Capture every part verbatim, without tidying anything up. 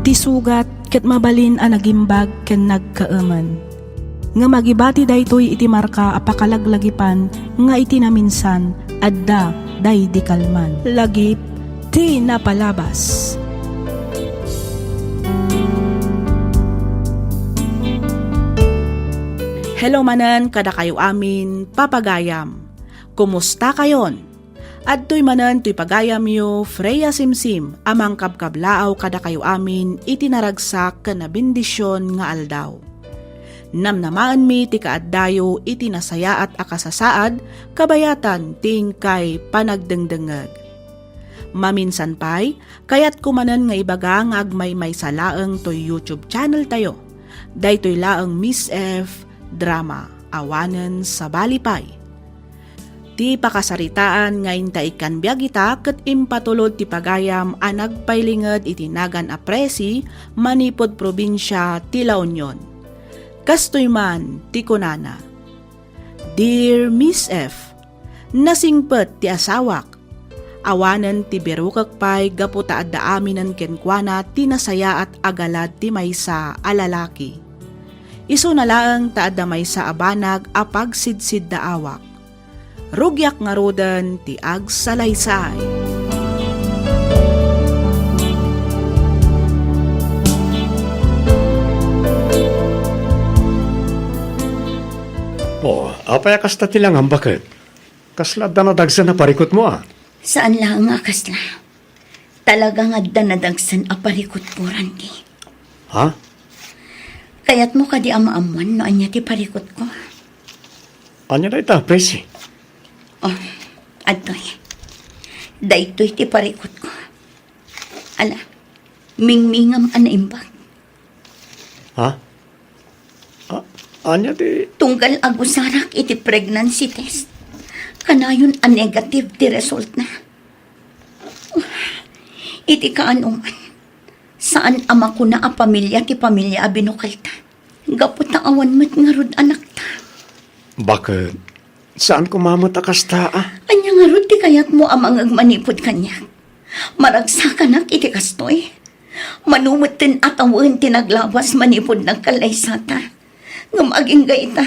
Ti sugat ket mabalin a nagimbag ken nagkaemen. Ngem agibati daytoy iti marka a pakalaglagipan nga iti naminsan, adda daydi kalman. Lagip ti napalabas. Hello manen kadakayo amin, papagayam. Kumusta kayon? Adtoy manen toy pagayamyo, Freya Simsim, a mangkabkablaaw kadakayo amin iti naragsak ken nabendision nga aldaw. Namnamaenmi ti kaaddayo iti nasayaat a kasasaad, kabayatan ti inkay panagdengdengngeg. Maminsan pay, kayatko manen nga ibaga nga agmaymaysa laeng toy YouTube channel tayo. Daytoy laeng Miss F Drama, awanen sabali pay. Ti pakasaritaan nga inta ikkan biag ita ket impatulod ti pagayam a nagpailinged iti nagan a Presi manipud probinsia ti La Union. Kastoy man ti kunana, "Dear Miss F, nasingpet ti asawak. Awanen ti birukek pay gapu ta adda aminen kenkuana ti nasayaat a galad ti maysa a lalaki. Isuna laeng ta adda maysa a banag a pagsidsiddaawak. Rugiak ngaruden ti agsalaysay." Oh, apay a kasta ti langam, baket? Kasla adda nadagsen a parikutmo, a? Saan laeng a kasla. Talaga nga adda nadagsen a parikutko, Randy. Ha? Kayatmo kadi a maammuan no ania ti parikutko? Ania dayta, Presi? Oh, adtoy. Daytoy ti parikutko. Ala, mingmingam a naimbag. Ha? A-, ania ti Tunggal agusarak iti pregnancy test. Kanayon a negative ti resultna. Iti kaanoman, saan a makuna a pamilia ti pamilia a binukelta. Gapu ta awan met ngarud anakta. Baket, saan koma met a kasta, a? Ania ngarud ti kayatmo a mangeg manipud kaniak? Maragsakanak iti kastoy? Mano metten a tawen ti naglabas manipud nagkallaysata. Ngem agingga ita,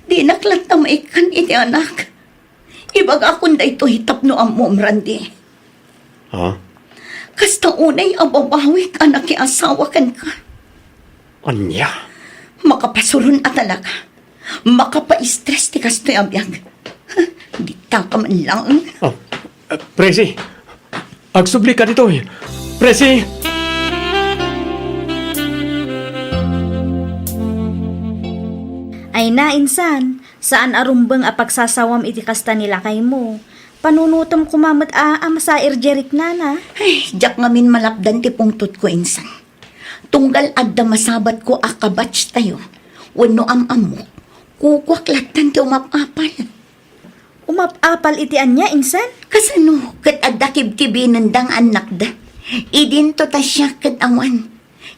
dinak latta maikkan iti anak. Ibagakon daytoy tapno ammom, Randy. Ha? Kasta unay a babawik a nakiasawa kenka. Ania? Makapasuron a talaga. Makapaistres ti kastoy a biag. Ditaka man lang. Oh, eh, Presi, agsubli ka ditoy. Presi! Ay na, insan, saan a rumbeng a pagsasawam iti kasta ni lakaymo. Panunotem koma met a, a masair diay riknana. Ay, diak ngamin malapdan ti pungtotko, insan. Tunggal adda masabatko a kabatch tayo, wenno am-ammok, kukuak lattan ti umap-apal. Umap-apal iti ania, insan? Kasano ket adda kibkibinenda nga annakda? Idinto ta siak ket awan.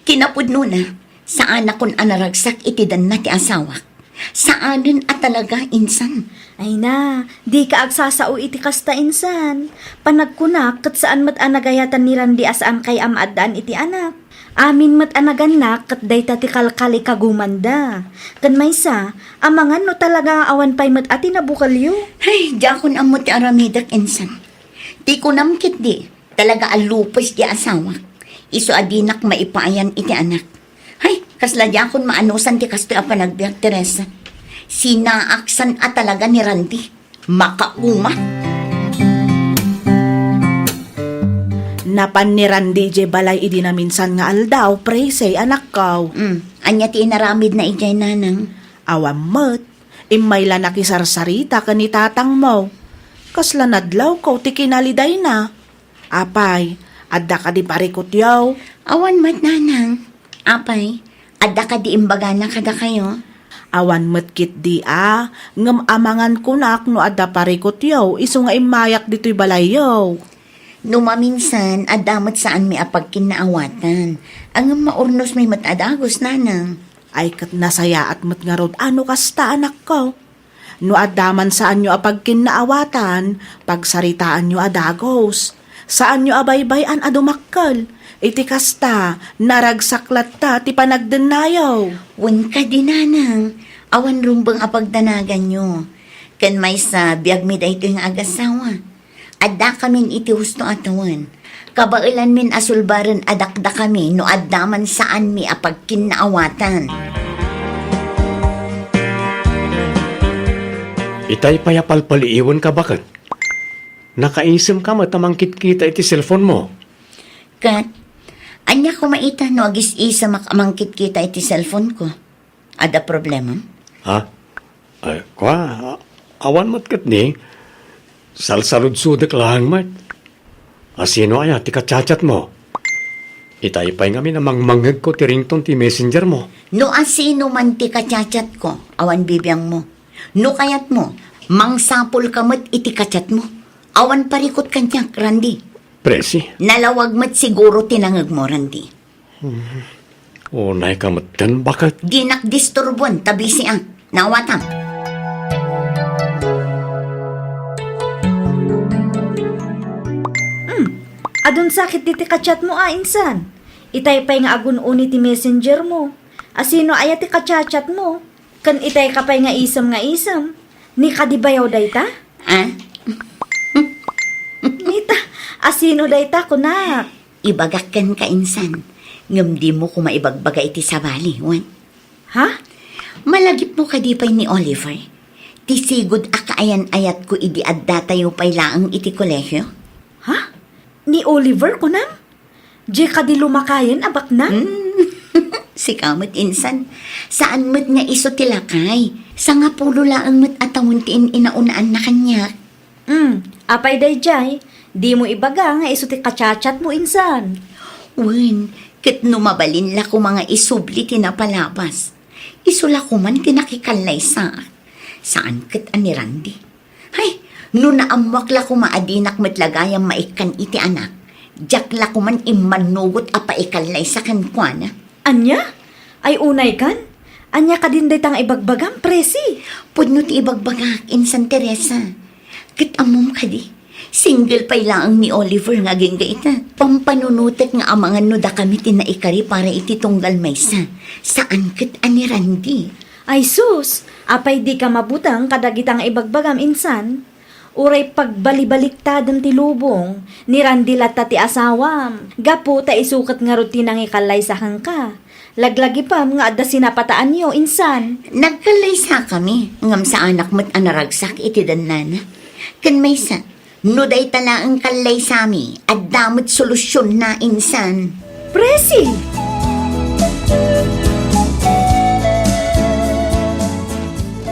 Kinapudnona, saanakon a naragsak iti danna ti asawak. Saanen a talaga, insan. Ay na, dika agsasao iti kasta, insan. Panagkunak ket saan met a nagayatan ni Randy a saankay a maaddaan iti anak. Amin met a nagannak ket dayta ti kalkalikagumanda. Ken maysa, amangan no talaga nga awan pay met a ti nabukelyo. Ay, diakon ammo ti aramidek, insan. Ti kunam ketdi, talaga a lupes ti asawak. Isu a dinak maipayan iti anak. Hay, kasla diakon maanusan ti kastoy a panagbiag, Teresa. Sinaaksan a talaga ni Randy. Makauma. Napan ni Randy idiay balay idi naminsan nga aldaw, Presi, anakko. Mm, ania ti inaramidna idiay, nanang? Awan met. Immay la nakisarsarita ken ni tatangmo. Kasla nadlawko ti kinalidayna. Apay, adda kadi parikutyo? Awan met, nanang. Apay, adda kadi imbagana kadakayo? Awan met ketdi a, ngem amangan kunak no adda parikutyo isu nga immayak ditoy balayyo. No maminsan, adda met saanmi a pagkinnaawatan. Ngem maurnosmi met a dagus, nanang. Ay, ket nasayaat met ngarud a no kasta, anakko. No adda man saanyo a pagkinnaawatan, pagsaritaanyo a dagus. Saanyo a baybay-an a dumakkel. Iti kasta, naragsak latta ti panagdennayo. Wen kadi, nanang, awan rumbeng a pagdanaganyo. Ken maysa, biagmi daytoy nga agasawa. Addakamin iti husto a tawen. Kabaelanmin a sulbaren a dakdakami no adda man saanmi a pagkinnaawatan. Itay pay a palpaliiwenka, baket. Nakaisemka met a mangkitkita iti cellphone mo. Ket, ania koma ita no agis-isemak a mangkitkita iti cellphone ko? Adda problema? Ha? Ay, kua, a-, awan met ket ni, salsaludsodek laeng met. Asino aya ti kachatchat mo? Itay pay ngamin a mangmangngegko ti ringtone ti messenger mo. No asino man ti kachatchat ko, awan bibiangmo. No kayatmo, mangsapulka met iti kachatmo. Awan parikut kaniak, Randy. Presi. Nalawag met siguro ti nangegmo, Randy. Hmm. Unayka metten, baket. Dinak disturboen ta bisiak. Naawatam. Hmm. Adun sakit diti kachatmo a, insan. Itay pay nga agun-uni ti messenger mo. Asino aya ti kachatchat mo? Ken itay ka pay nga isem nga isem. Ni kadi bayaw dayta? Ah? Nita, asino dayta, kunak? Ibagak kenka, insan, ngem dimo koma ibagbaga iti sabali, wen? Ha? Malagipmo kadi pay ni Oliver? Ti sigud a kaayan-ayatko idi addatayo pay laeng iti kolehio? Ha? Ni Oliver, kunam? Diay kadi lumakayen a baknang? Hmm. Sika met, insan. Saan met nga isu ti lakay. Sangapulo laeng met a tawen ti in-inaunaan na kaniak. Hmm, apay daydiay, dimo ibaga nga isu ti kachatchat mo, insan? Wen, ket no mabalin la koma nga isubli ti napalabas, isu la koman ti nakikallaysa. Saan ket a ni Randy. Hay, no naammoak la koma a dinak met la gayam maikkan iti anak, diak la koman immannugot a paikallaysa kenkuana. Ania? Ay, unay kan? Ania kadin dayta nga ibagbagam, Presi? Pudno ti ibagbagak, insan Teresa. Ket ammom kadi, single pay laeng ni Oliver nga agingga ita. Pampanunotek nga amangan no dakami ti naikari para iti tunggal maysa. Saan ket a ni Randy. Ay sus, apay dika mabuteng kadagita nga ibagbagam, insan? Uray pagbalibaliktaden ti lubong, ni Randy latta ti asawam. Gapu ta isu ket ngarud ti nangikallaysa kenka. Laglagipem nga adda sinapataanyo, insan. Nagkallaysakami, ngem saanak met a naragsak iti dennana. Ken maysa, no dayta laeng kallaysami, adda met solusionna, insan. Presi!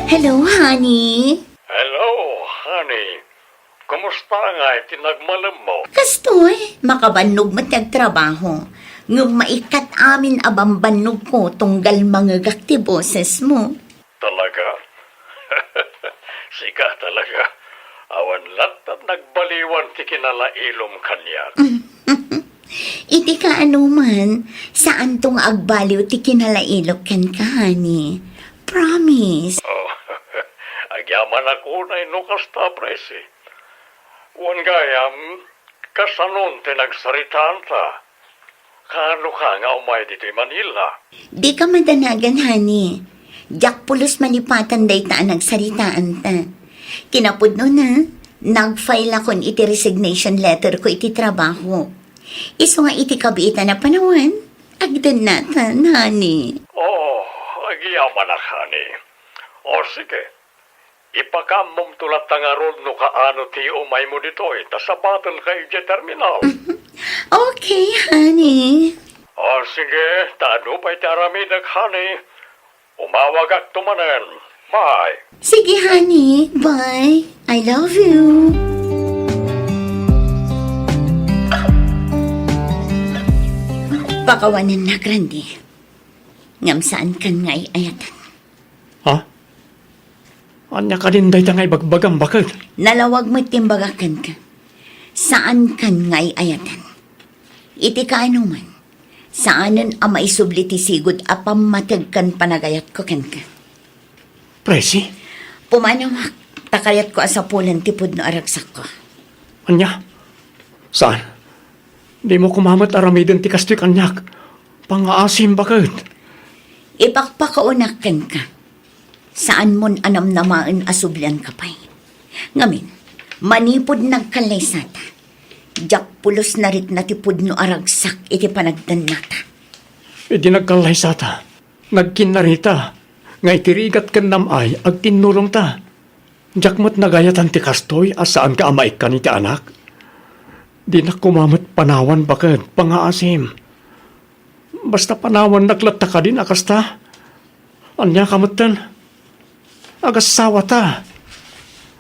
Hello, honey. Hello, honey. Kumusta ngay ti nagmalemmo? Kastoy, makabannog met ti agtrabaho. Ngem maikkat amin a bambannogko tunggal mangegak ti bosesmo. Talaga? Sika talaga. Awan latta nagbaliwan ti kinalailom kaniak. Iti kaanoman, saanto nga agbaliw ti kinalailok kenka, honey. Promise. Oh, agyamanak unay no kasta, Presi. Wen gayam, kasanon ti nagsaritaanta? Kaano ka nga umay ditoy Manila? Dika madanagan, honey. Diak pulos malipatan dayta a nagsaritaanta. Kinapudnona, nag-file akon iti resignation letter ko iti trabaho. Isu nga iti kabiitan a panawen, agdennatan, honey. Oo, agyamanak, honey. O sige, ipakaammomto latta ngarud no kaano ti umaymo ditoy, ta sabatenka idiay terminal. Okay, honey. O sige, ta adu pay ti aramidek, honey. Umawagakto manen. Bye. Sige, honey. Bye. I love you. Pakawanennak, Randy. Ngem saan kan nga ay-ayatan. Ha? Ania kadin dayta nga ibagbagam, baket? Nalawag met ti imbagak kenka. Saan kan nga ay-ayatan. Iti kaanoman, saanen a maisubli ti sigud a pammateg ken panagayatko kenka. Presi? Pumanawak, ta kayatko a sapulen ti pudno a ragsakko. Ania? Saan? Dimo koma met aramiden ti kastoy kaniak. Pangngaasim baket. Ipakpakaonak kenka. Saanmon a namnamaen a sublianka pay. Ngamin, manipud nagkallaysata, diak pulos narikna ti pudno a ragsak iti panagdennata. Idi nagkallaysata, nagkinnarita nga iti rigat ken nam-ay agtinnulongta. Diak met nagayatan ti kastoy a saanka a maikkan iti anak. Dinak koma met panawan baket, pangngaasim. Basta panawannak latta kadin a kasta. Ania ka metten? Agasawa ta.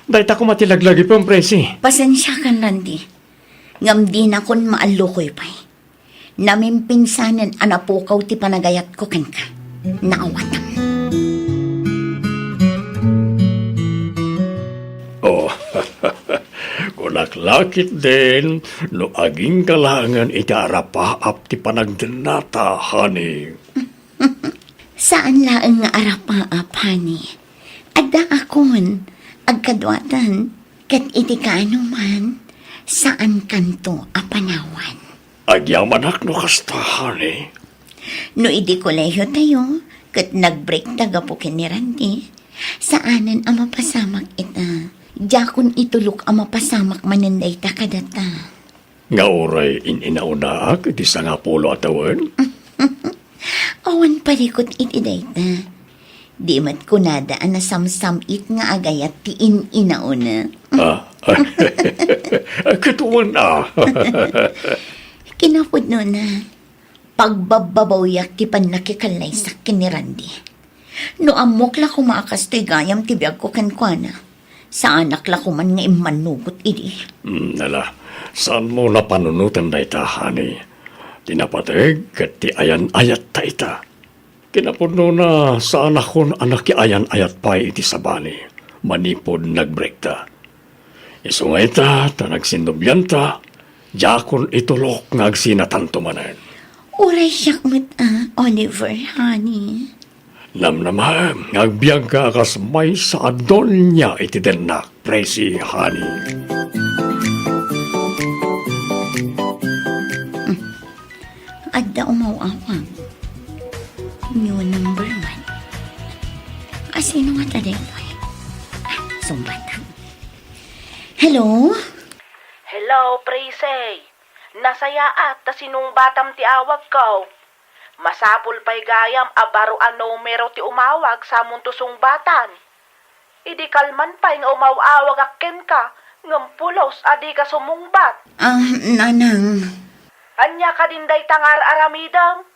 Dayta koma ti laglagipem, Presi. Pasensiakan, Randy. Ngem dinakon maallukoy pay. Namimpinsanen a napukaw ti panagayatko kenka. Naawatam. Oh, kunak la ketdin no agingga laengen iti arapaap ti panagdennata, honey. Saan laeng nga arapaap, honey. Addaakon, agkaduatan, ket iti kaanoman, saankanto a panawan. Agyamanak no kasta, honey. No idi kolehiyotayo, ket nagbreakta gapu ken ni Randy, saanen a mapasamak ita. Diakon itulok a mapasamak manen dayta kadata. Nga uray in-inaunaak iti sangapulo a tawen? Awan parikut iti dayta. Di met kunada a nasamsam-it nga agayat ti in-inauna. Ah? Ket wen a. Kinapudnona, pagbabbabawiak ti pannakikallaysak ken ni Randy. No ammok la koma a kastoy gayam ti biagko kenkuana, saanak la koman nga immannugot idi. Hmm, ala, saanmo a panunoten dayta, honey. Ti napateg ket ti ayan-ayatta ita. Kinapudnona, saanakon a nakiayan-ayat pay iti sabali, manipud nagbreakta. Isu nga ita, ta nagsinnobianta, diakon itulok nga agsinatanto manen. Uray siak met a, Oliver, honey. Namnamaem nga agbiagka a kas maysa a donia iti dennak, Presi, honey. Adda umaw-awag. New number one. Asino ngata daytoy? Ah, sungbatam. Hello? Hello, Presi. Nasayaat ta sinungbatam ti awagko. Masapul pay gayam a baro a numero ti umawag sa amonto sungbatan. Idi kalman pay nga umaw-awagak kenka, ngem pulos a dika sumungbat. Ah, nanang. Ania kadin dayta nga ar-aramidem?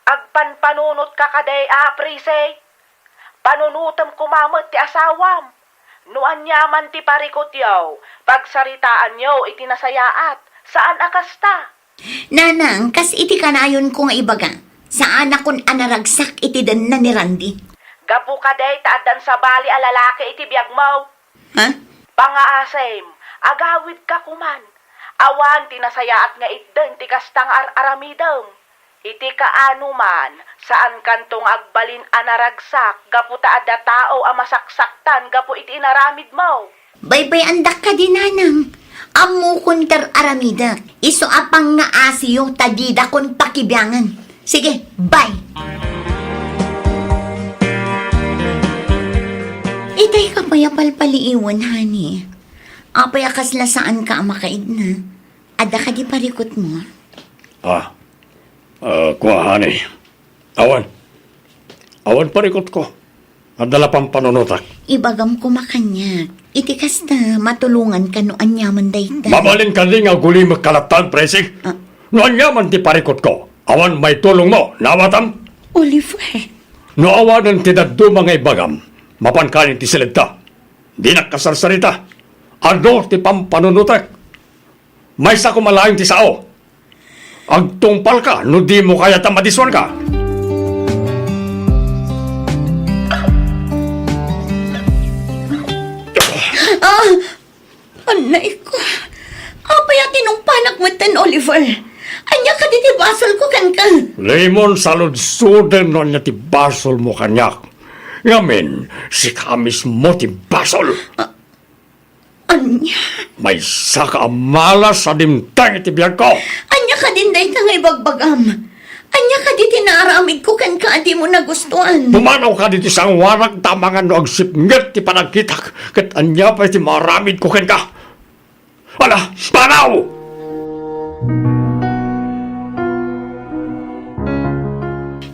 Agpanpanunotka kadi a, Presi? Panunotem koma met ti asawam. No aniaman ti parikutyo, pagsaritaanyo iti nasayaat. Saan a kasta? Nanang, kas iti kanayonko nga ibaga, saanakon a naragsak iti denna ni Randy. Gapu kadi ta addan sabali a lalaki iti biagmo. Ha? Pangngaasim, agawidka koman. Awan ti nasayaat nga itden ti kasta nga ar-aramidem. Iti kaanoman, saankanto nga agbalin a naragsak gapu ta adda tao a masaksaktan gapu iti inaramidmo. Baybay-andak kadi, nanang. Ammokon ti ar-aramidek. Isu a pangngaasim ta didakon pakibiangen. Sige, bye. Itay ka pay a palpaliiwen, honey. Apay a kasla saanka a makaidna? Adda kadi parikutmo? Ah, ah, kua, honey. Awan. Awan parikutko. Adda la pampanunotak. Ibagam koma kaniak. Iti kasta, matulonganka no aniaman dayta. Mabalin kadi nga agulimekka latta, Presi? Ah. No aniaman ti parikutko, awan maitulongmo, naawatam? Oliver. No awanen ti dadduma nga ibagam, mapanka iti siledta. Dinak kasarsarita. Adu ti pampanunotek. Maysa koma laeng ti sao. Agtungpalka no dimo kayat a madisuanka. Ah! Anay ko. Apay a tinungpalak metten, Oliver? Ania kadi ti basolko kenka? Limon, saludsodem no ania ti basolmo kaniak. Ngamin, sika mismo ti basol. Ah, Ania? Maysaka a malas a dimteng iti biagko. Ania kadin dayta nga ibagbagam? Ania kadi ti naaramidko kenka a dimo nagustuan? Pumanaw kadi ti sangoanak ta amangan no agsipnget ti panagkitak, ket ania pay ti maaramidko kenka? Ala, panaw!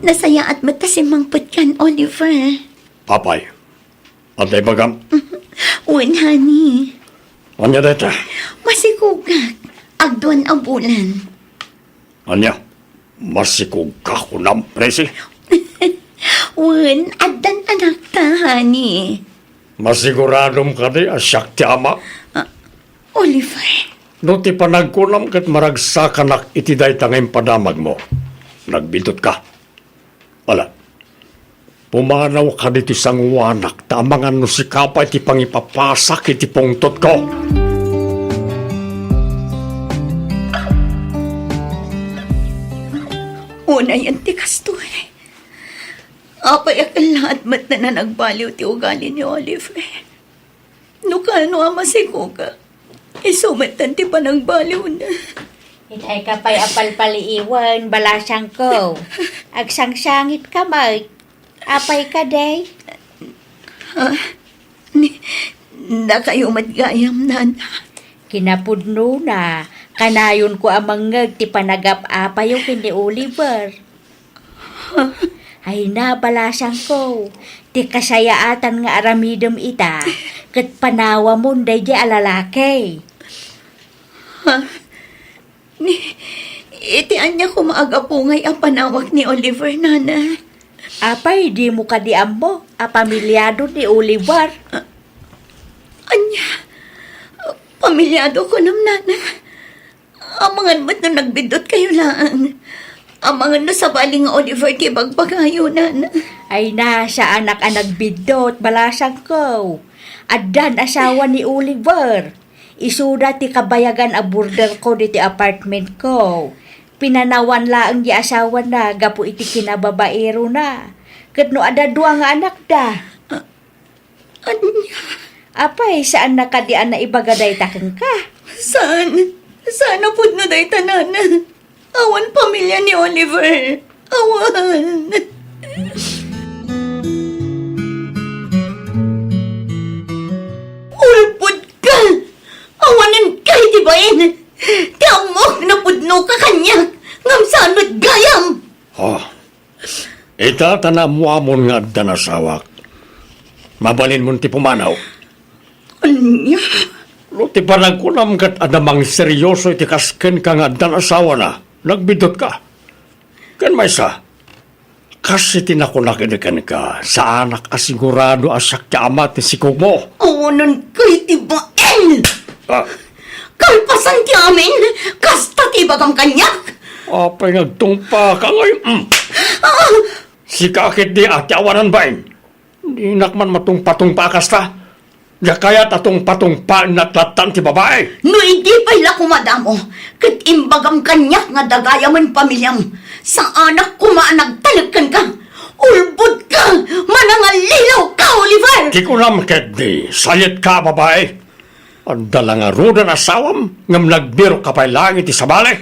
Nasayaat met ta simmangpetkan, Oliver. Apay, adda ibagam? Wen, honey. Ania dayta? Masikogak. Agduan a bulan. Ania? Masikogka kunam, Presi? Wen, addan anakta, honey. Masiguradom kadi a siak ti ama? Ah, Oliver. No ti panagkunam ket maragsakanak iti dayta nga impadamagmo, nagbiddutka. Ala, pumanaw kadi ti sangoanak ta amangan no sika pay ti pangipapasak iti pungtotko. Unayen ti kastoy. Apay a kellaat met a nagbaliw ti ugali ni Oliver? No kano a masikogak, isu metten ti panagbaliwna. Itay ka pay a palpaliiwen, balasangko. Agsangsangitka met. Apay kadi? Ah, ni, dakayo met gayam, nana. Kinapudnona, kanayonko a mangngeg ti panagap-apayo ken ni Oliver. Ay na, balasangko, ti kasayaatan nga aramidem ita, ket panawamon daydiay a lalaki. Ha? Ni, iti ania koma a gapu ngay a panawak ni Oliver, nana? Apay, dimo kadi ammo a pamilyado ni Oliver? Ah, ania? Pamilyado kunam, nana? Amangan met no nagbiddutkayo laeng. Amangan no sabali nga Oliver ti ibagbagayo, nana. Ay na, saanak a nagbiddut, balasangko. Addan asawa ni Oliver. Isuda ti kabayagan a boarderko ditoy apartmentko. Pinanawan laeng ti asawana gapu iti kinababaerona. Ket no adda dua nga anakda. Ah, Ania? Apay, saanna kadi a naibaga dayta kenka? Saan? Saan a pudno dayta, nana? Awan pamilya ni Oliver. Awan. Ulpodka! Awanenka iti bain! Ti ammok, napudnoka kaniak, ngem saan met gayam! Oh, ita ta naammoamon nga addan asawak. Mabalinmon ti pumanaw. Ania? No ti panagkunam ket adda mangseryoso iti kas kenka nga addan asawana, nagbiddutka. Ken maysa, kas iti nakunak idi kenka, saanak a sigurado a siak ti ama ti sikogmo. Awanenka iti bain! Ah. Kalpasan ti amin, kasta ti ibagam kaniak. Apay nga agtungpaka ngay? Mm. Ah! Sika ketdi a ti awanan bain. Dinak man matungpatungpa a kasta. Diak kayat a tungpatungpaennak lattan ti babai. No idi pay la koma damo, ket imbagam kaniak nga dagayamen pamiliam, saanak koma a nagtalek kenka. Ulbodka! Manangallilaw ka, Oliver! Ti kunam ketdi, sayetka a babai. Adda la ngaruden asawam, ngem nagbirokka pay laeng iti sabali.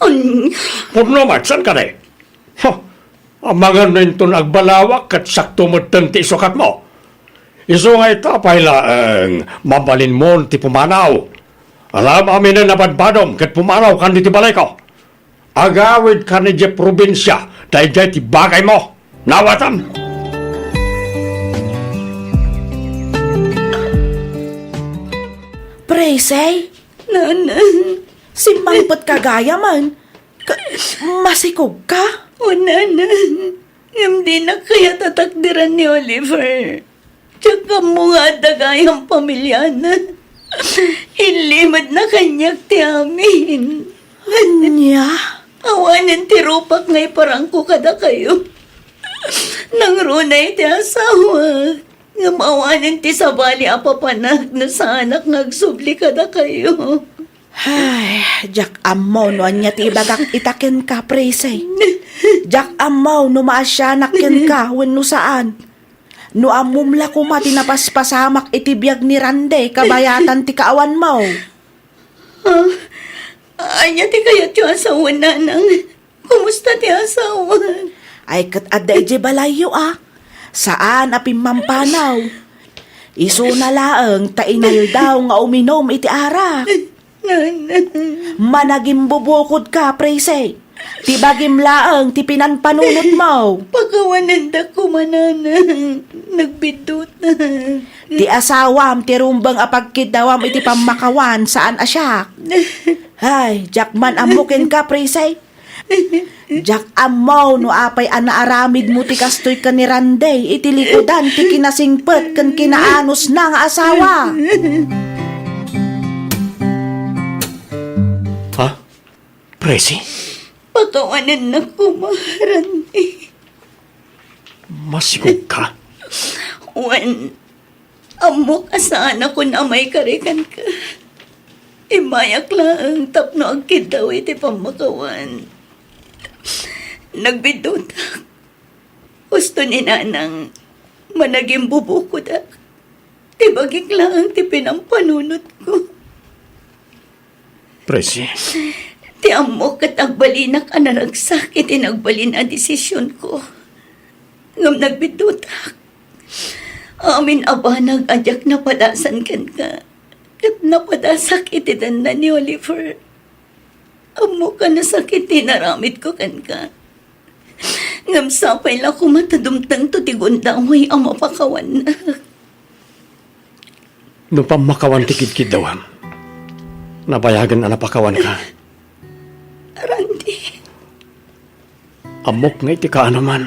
Ania? Pudno met, saan kadi? Huh! Amangan no inton agbalawak ket sakto metten ti isukatmo. Isu nga ita pay laeng, mabalinmon ti pumanaw. Alam aminen a badbadom ket pumanaw kan ditoy balayko. Agawidka idiay probinsia, daydiay ti bagaymo. Nawatam! Presey? Nana. Simmangpetka gayamen. Ka-, masikogka? O, nana. Ngem dinak kayat a takderan ni Oliver. Diak ammo nga adda gayam pamiliana. Inlimetna kaniak ti amin. Ania? Awanen ti rupak nga iparangko kadakayo. Nangruna iti asawa, ngem awanen ti sabali a papanak no saanak nga agsubli kadakayo. Ay, diak ammo no ania ti ibagak ita kenka, Presey. Diak ammo no maasianak kenka wenno saan. No ammom la koma ti napaspasamak iti biag ni Randy, kabayatan ti kaawanmo. Ah, ania ti kayatyo a sawen, Nanang? Kumusta ti asawan? Ay, ket adda idiay balayyo a. Saan a pimmampanaw. Isuna laeng ta inaldaw nga uminom iti arak. Nanang. Managimbubukodka, Presi. Ti bagim laeng ti pinanpanunotmo. Pakawanendak koma, Nanang. Nagbiddutak. Ti asawam ti rumbeng a pagkiddawam iti pammakawan, saan a siak. Ay, diak man ammo kenka, Presi. Diak ammo no apay a naaramidmo ti kastoy ken ni Randy iti likudan ti kinasingpet ken kinaanusna nga asawa. Ha? Presi? Pakawanennak koma, Randy. Masigurka? Wen, ammok a saanakon a maikari kenka. Immayak laeng tapno agkiddaw iti pammakawan. Nagbiddutak. Husto ni Nanang, managimbubukodak. Ti bagik laeng ti pinampanunotko. Presi. Ti ammok ket agbalinak a naragsak iti nagbalin a desisionko. Ngem nagbiddutak. Amin a banag a diak napadasan kenka, ket napadasak iti denna ni Oliver. Ammok a nasakit ti inaramidko kenka. Ngem sapay la koma ta dumtengto ti gundaway a mapakawannak. No pammakawan ti kidkiddawam, nabayagen a napakawanka. Randy. Ammok nga iti kaanoman,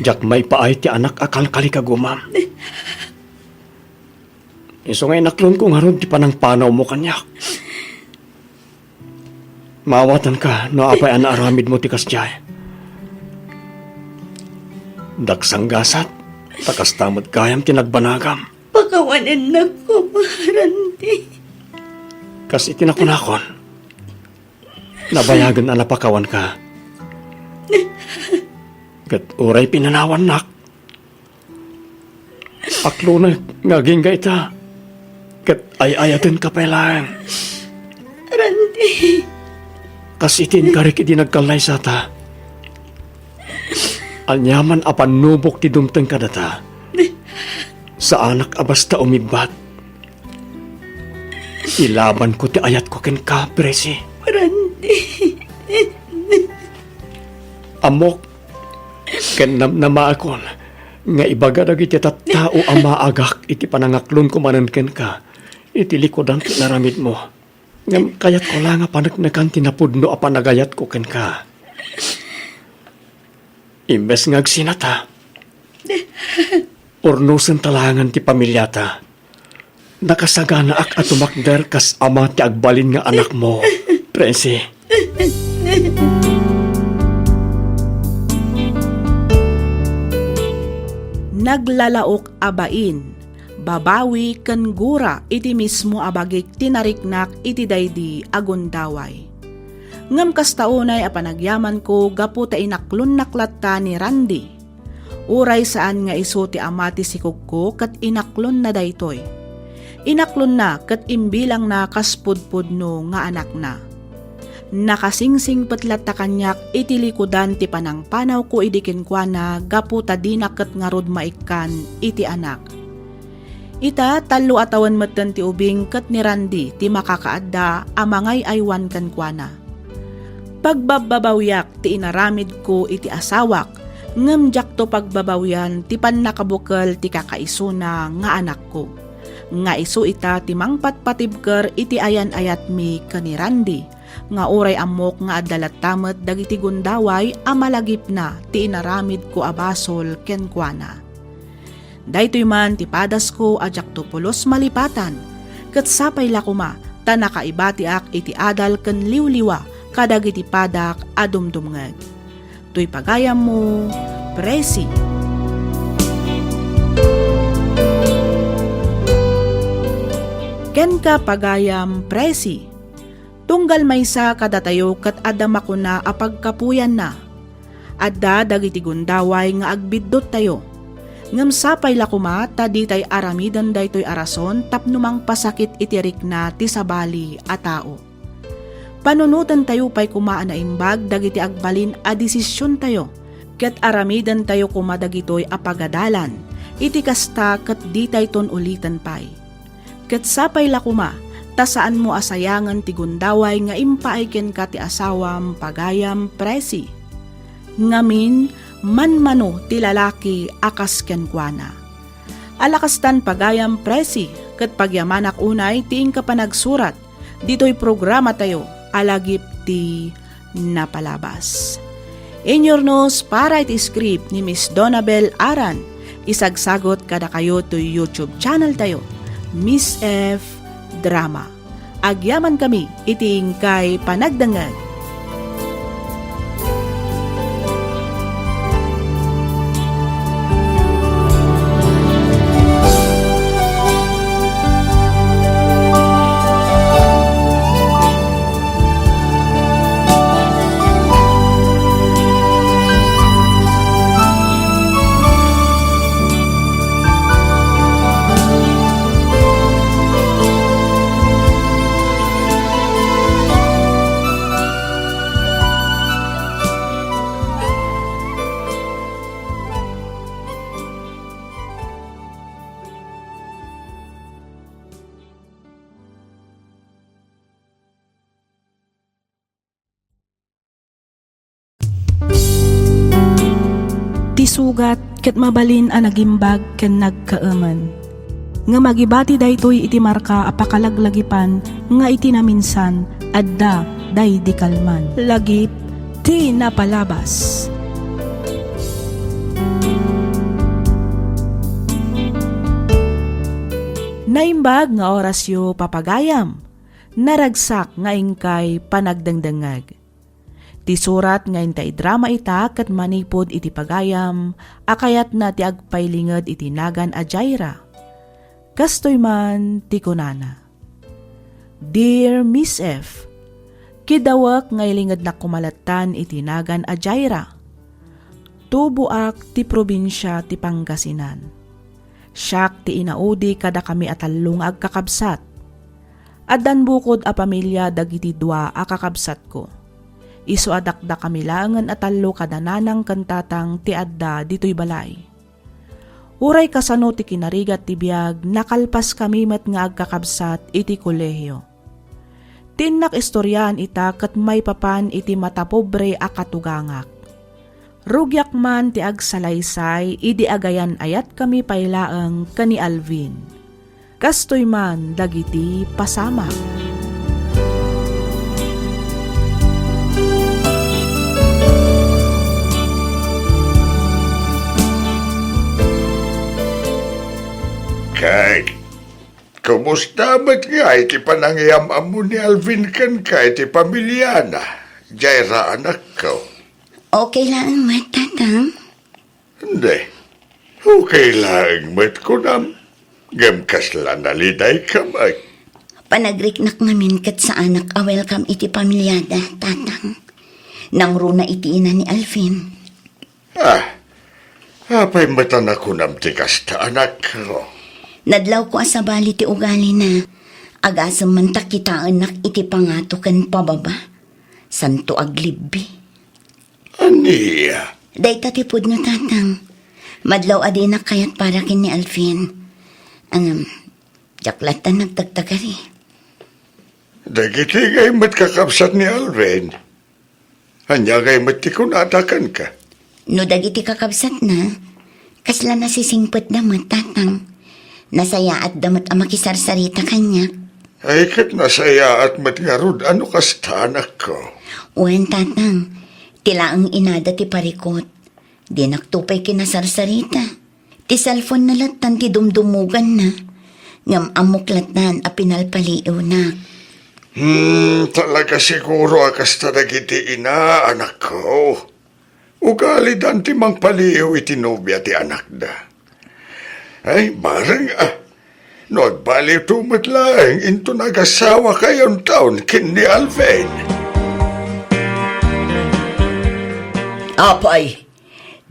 diak maipaay ti anak a kalkalikagumam. Isu nga inaklonko ngarud ti panangpanawmo kaniak. Maawatanka no apay a naaramidmo ti kasdiay. Daksanggasat, ta kasta met gayam ti nagbanagam. Pakawanennak koma, Randy. Kas iti nakunakon, nabayagen a napakawanka. Ket uray pinanawannak, aklonek nga agingga ita, ket ay-ayatenka pay laeng. Randy. Kas iti inkarik idi nagkallaysata, aniaman a pannubok ti dumteng kadata, saanak a basta umibbat. Ilabanko ti ayatko kenka, Presi. Randy. Ammok, ken namnamaakon nga ibaga dagiti tattao a maagak iti panangaklonko manen kenka iti likudan ti inaramidmo. Ngem kayatko la nga paneknekan ti napudno a panagayatko kenka. Imbes nga agsinata, urnosenta laengen ti pamiliata. Nakasaganaak a tumakder kas ama ti agbalin nga anakmo, Presi. Naglalaok a bain, babawi ken gura iti mismo a bagik ti nariknak iti daydi a gundaway. Ngem kasta unay a panagyamanko gapu ta inaklonnak latta ni Randy. Uray saan nga isu ti ama ti sikogko ket inaklonna daytoy. Inaklonna ket imbilangna kas pudpudno nga anakna. Nakasingsingpet latta kaniak iti likudan ti panangpanawko idi kenkuana gapu ta dina ket ngarud maikkan iti anak. Ita, tallo a tawen metten ti ubing ket ni Randy ti makakaadda a mangay-aywan kenkuana. Pagbabbabawiak ti inaramidko iti asawak, ngem diakto pagbabawian ti pannakabukel ti kakaisuna nga anakko. Nga isu ita ti mangpatpatibker iti ayan-ayatmi ken ni Randy, nga uray ammok nga adda latta met dagiti gundaway a malagipna ti inaramidko a basol kenkuana. Daytoy man ti padasko a diakto pulos malipatan, ket sapay la koma ta nakaibatiak iti adal ken liwliwa kadagiti padak a dumdumngeg. Toy pagayammo, Presi. Kenka, pagayam Presi. Tunggal maysa kadatayo ket adda makuna a pagkapuyanna. Adda dagiti gundaway nga agbidduttayo. Ngem sapay la koma ta ditay aramiden daytoy a rason tapno mangpasakit iti rikna ti sabali a tao. Panunotentayo pay koma a naimbag dagiti agbalin a desisiontayo, ket aramidentayo koma dagitoy a pagadalan. Iti kasta, ket ditayton uliten pay. Ket sapay la koma ta saanmo a sayangen ti gundaway nga impaay kenka ti asawam, pagayam, Presi. Ngamin, manmano ti lalaki a kas kenkuana. Alakastan, pagayam, Presi, ket pagyamanak unay ti inka panagsurat ditoy programatayo a Lagip ti Napalabas. Inyurnos para iti script ni Miss Donabel Aran, isagsagot kadakayo toy YouTube channel tayo, Miss F Drama. Agyamankami iti inkay panagdengngeg. Ti sugat ket mabalin a nagimbag ken nagkaemen. Ngem agibati daytoy iti marka a pakalaglagipan nga iti naminsan, adda daydi kalman. Lagip ti Napalabas. Naimbag nga orasyo, papagayam. Naragsak nga inkay panagdengdengngeg. Ti surat nga inta idrama ita ket manipud iti pagayam a kayatna ti agpailinged iti nagan a Jaira. Kastoy man ti kunana, "Dear Miss F, kidawek nga ilingednak koma lattan iti nagan a Jaira. Tuboak ti probinsia ti Pangasinan. Siak ti inaudi kadakami a tallo nga agkakabsat. Addan bukod a pamilia dagiti dua a kakabsatko. Isu a dakdakami laengen a tallo kada nanang ken tatang ti adda ditoy balay. Uray kasano ti kinarigat ti biag, nakalpaskami met nga agkakabsat iti kolehio. Ti innak istoriaan ita ket maipapan iti matapobre a katugangak. Rugiak man ti agsalaysay idi agayan-ayatkami pay laeng ken ni Alvin. Kastoy man dagiti pasamak." Kay, kumusta met ngay ti panangiyam-ammo ni Alvin kenka iti pamiliana, Jaira, anakko? Okay laeng met, Tatang. Hindi. Okay laeng met kunam. Ngem kasla nalidayka met. Panagriknak ngamin ket saanak a welcome iti pamiliada, Tatang. Nangruna iti ina ni Alvin. Ah, apay met a nakunam ti kasta, anakko? Nadlawko a sabali ti ugalina. Agasem man ta kitaennak iti pangato ken pababa. Santo aglibbi. Ania? Dayta ti pudno, Tatang. Madlaw a dinak kayat para ken ni Alvin. Ngem, diak lattan nagtagtagari. Dagiti ngay met kakabsat ni Alvin. Ania ngay met ti kunada kenka? No dagiti kakabsatna, kasla nasisingpetda met, Tatang. Nasayaatda met a makisarsarita kaniak. Ay, ket nasayaat met ngarud a no kasta, anakko. Wen, Tatang. Ti laeng inada ti parikut. Dinakto pay kinasarsarita. Ti cellphone-na lattan ti dumdumuganna. Ngem ammok lattan a pinalpaliiwnak. Hmm, talaga siguro a kasta dagiti ina, anakko. Ugalidan ti mangpaliiw iti nobia ti anakda. Ay, bareng, ah. No agbaliwto met laeng inton agasawakayonton ken ni Alvin. Apay,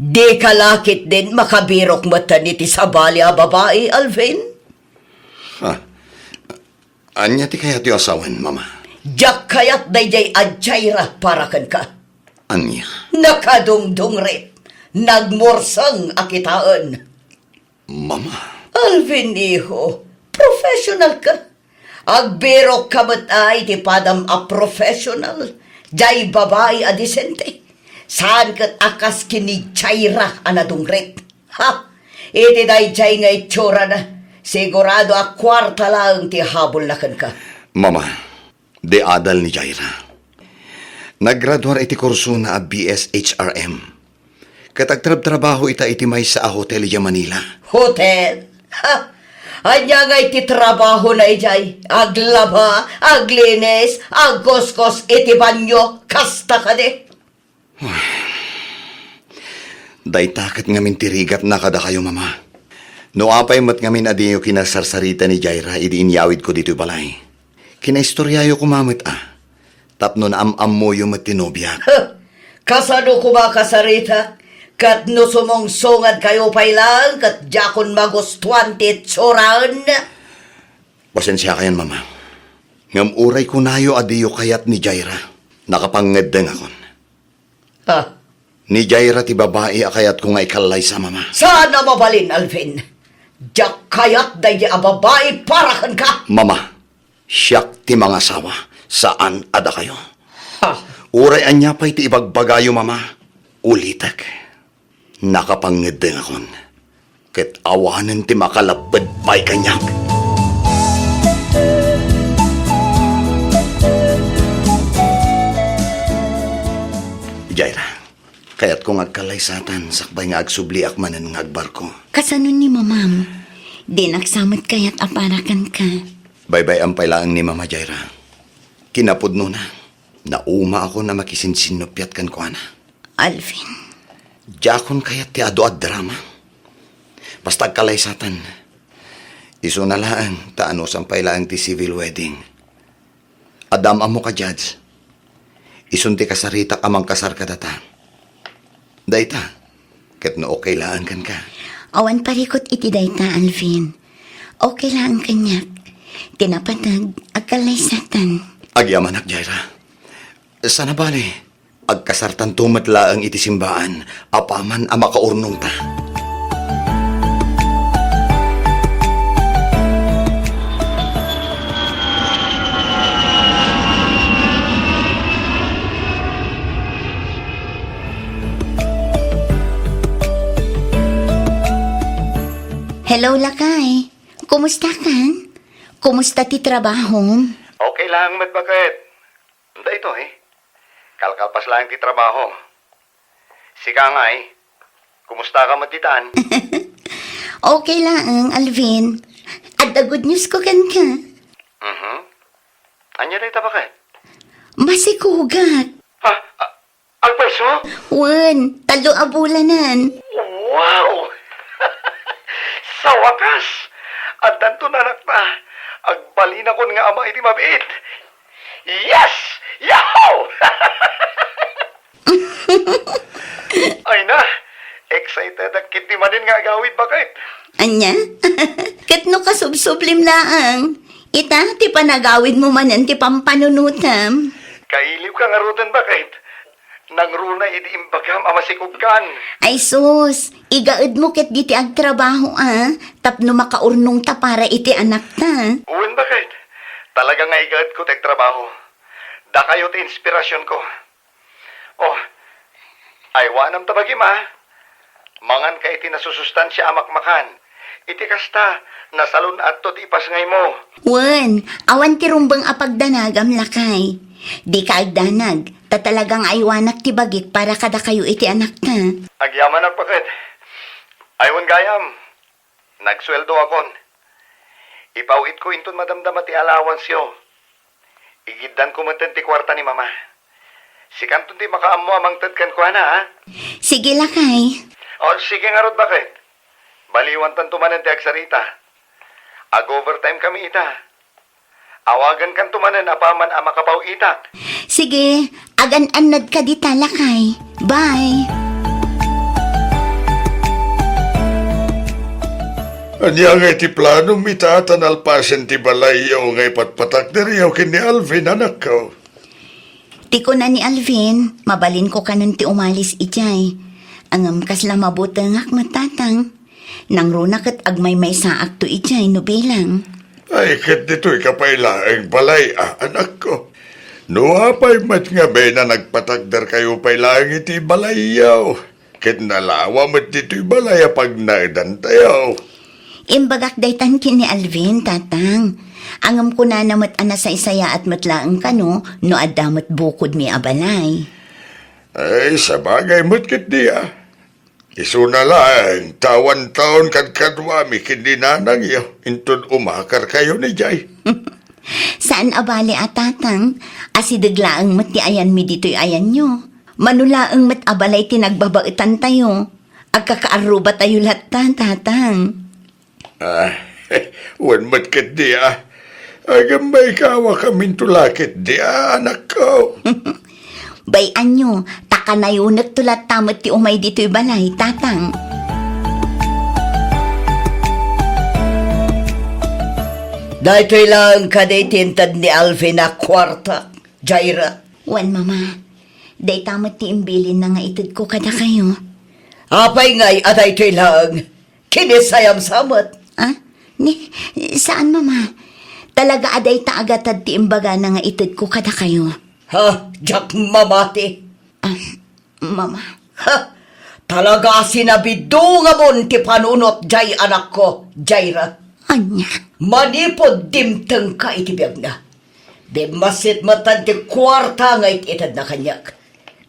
Dika la ketdin makabirok metten iti sabali a babai, Alvin? Ha? Ania ti kayatyo a sawen, Mama? Diak kayat daydiay a Jaira para kenka. Ania? Nakadungdungrit, nagmurseng a kitaen. Mama. Alvin, iho, professional ka. Agbirok ka met ay ti padam a professional. Diay babai a disente. Saan ket a kas ken ni Jaira a nadungrit. Ha? Iti daydiay nga itsurana, sigurado a kuarta laeng ti habulna kenka. Mama, di adal ni Jaira. Naggraduar iti kursona a B S H R M. Ket agtrabtrabaho ita iti maysa a hotel idiay Manila. Hotel? Ha! Ania ngay ti trabahona idiay? Aglaba, aglinis, agkuskos iti banio, kasta kadi? Dayta ket ngamin ti rigatna kadakayo, Mama. No apay met ngamin a diyo kinasarsarita ni Jaira idi inyawidko ditoy balay, kinaistoriayo koma met a, tapno naam-ammoyo met ti nobiak. Huh! Kasano koma kasarita? Ket no sumungsungad kayo pay laeng ket diakon magustuan ti itsuraan. Pasensiakayon, Mama. Ngem uray kunayo a diyo kayat ni Jaira, nakapangngeddengakon. Ha? Ni Jaira ti babai a kayatko nga ikallaysa, Mama. Saan a mabalin, Alvin. Diak kayat daydi a babai para kenka. Mama, siak ti mangasawa, saan a dakayo. Ha? Uray ania pay ti ibagbagayo, Mama, ulitek. Nakapangngeddengakon. Ket awanen ti makalapped pay kaniak. Jaira, kayatko nga agkallaysatan sakbay nga agsubliak manen nga agbarko. Kasano ni Mamam? Dinak sa met kayat a para kenka. Baybay-am pay laeng ni Mama, Jaira. Kinapudnona, naumaakon a makisinsinnuppiat kenkuana. Alvin. Diakon kayat ti adu a drama. Basta agkallaysatan. Isuna laeng, ta anusan pay laeng ti civil wedding. Adda am-ammo ka, Judge. Isun ti kasaritak a mangkasar kadata. Dayta, ket no okay laeng kenka. Awan parikut iti dayta, Alvin. Okay laeng kaniak. Ti napateg, agkallaysatan. Agyamanak, Jaira. Sana bale, agkasartanto met laeng iti simbaan apaman a makaurnongta. Hello, lakay. Kumusta kan? Kumusta ti trabahom? Okay lang met, baket. Daytoy, kalkalpas laeng ti trabaho. Sika ngay, kumusta ka met ditan? Okay laeng, Alvin. Adda good news ko kenka. Mhm. Ania dayta, baket? Masikugak. Ha? A-, agpayso? Wen, tallo a bulanen. Wow! Sa wakas, addanton anakta. Agbalinakon nga ama iti mabiit. Yes! Yahoo! Ay na, excited ak ket di manen nga agawid, baket. Ania? Ket no kasubsublim laeng, ita ti panagawidmo manen ti pampanunotam. Kailib ka ngaruden, baket. Nangruna idi imbagam a masikogkan. Ay sus, igaedmo ket diti agtrabaho a, tapno makaurnongta para iti anakta. Wen, baket. Talaga nga igaedko ti agtrabaho. Dakayo ti inspirasionko. Oh, aywanam ta bagim a. Manganka iti nasusustansia a makmakan. Iti kasta, nasalun-atto ti ipasngaymo. Wen, awan ti rumbeng a pagdanagam, lakay. Dika agdanag, ta talaga nga aywanak ti bagik para kadakayo iti anakta. Agyamanak, baket. Ay wen gayam, nagsueldoakon. Ipaw-itko inton madamdama ti allowanceyo. Igiddanko metten ti kuarta ni Mama. Sikanton ti makaammo a mangted kenkuana, a? Sige, lakay. O, sige ngarud, baket. Baliwantanto manen ti agsarita. Ag-overtime kami ita. Awagankanto manen apaman a makapaw-itak. Sige, agan-annadka dita, lakay. Bye. Ania ngay ti planom ita ta nalpasen ti balayyo nga ipatpatakderyo ken ni Alvin, anakko? Ti kuna ni Alvin, mabalinko kanon ti umalis idiay. Ngem kasla mabutengak met, Tatang. Nangruna ket agmaymaysaakto idiay no bilang. Ay, ket ditoy ka pay laeng balay, a, anakko. No apay met ngamin a nagpatakderkayo pay laeng iti balayyo, ket nalawa met ditoy balay a pagnaedantayo. Imbagak daytan ken ni Alvin, Tatang. Ngem kunana met a nasaysayaat met laeng kano no adda met bukodmi a balay. Ay, sabagay met ketdi, a. Isuna laeng ta awan taon kadkaduami ken ni nanangyo inton umakarkayon idiay. Saan a bale a, Tatang, asideg laeng met ti ayanmi ditoy ayanyo. Mano laeng met a balay ti nagbabaetantayo. Agkakaarrubatayo latta, Tatang. Ah, wen met ketdi, a. Agam maikawakaminto la ketdi, a, anakko. Bay-anyo, ta kanayonekto latta met ti umay ditoy balay, Tatang. Daytoy laeng kadi ti inted ni Alvin a kuarta, Jaira? Wen, Mama. Dayta met ti imbilinna nga itedko kadakayo. Apay ngay a daytoy laeng? Kinisayam sa met. Ah? Ni, saan, Mama? Talaga a dayta a gatad ti imbagana nga itedko kadakayo. Ha? Diak mamati. Ah, Mama. Ha? Talaga a sinabidungamon ti panunot diay anakko, Jaira. Ania? Manipud dimtengka iti biagna, bimmassit metten ti kuarta nga it-itedna kaniak.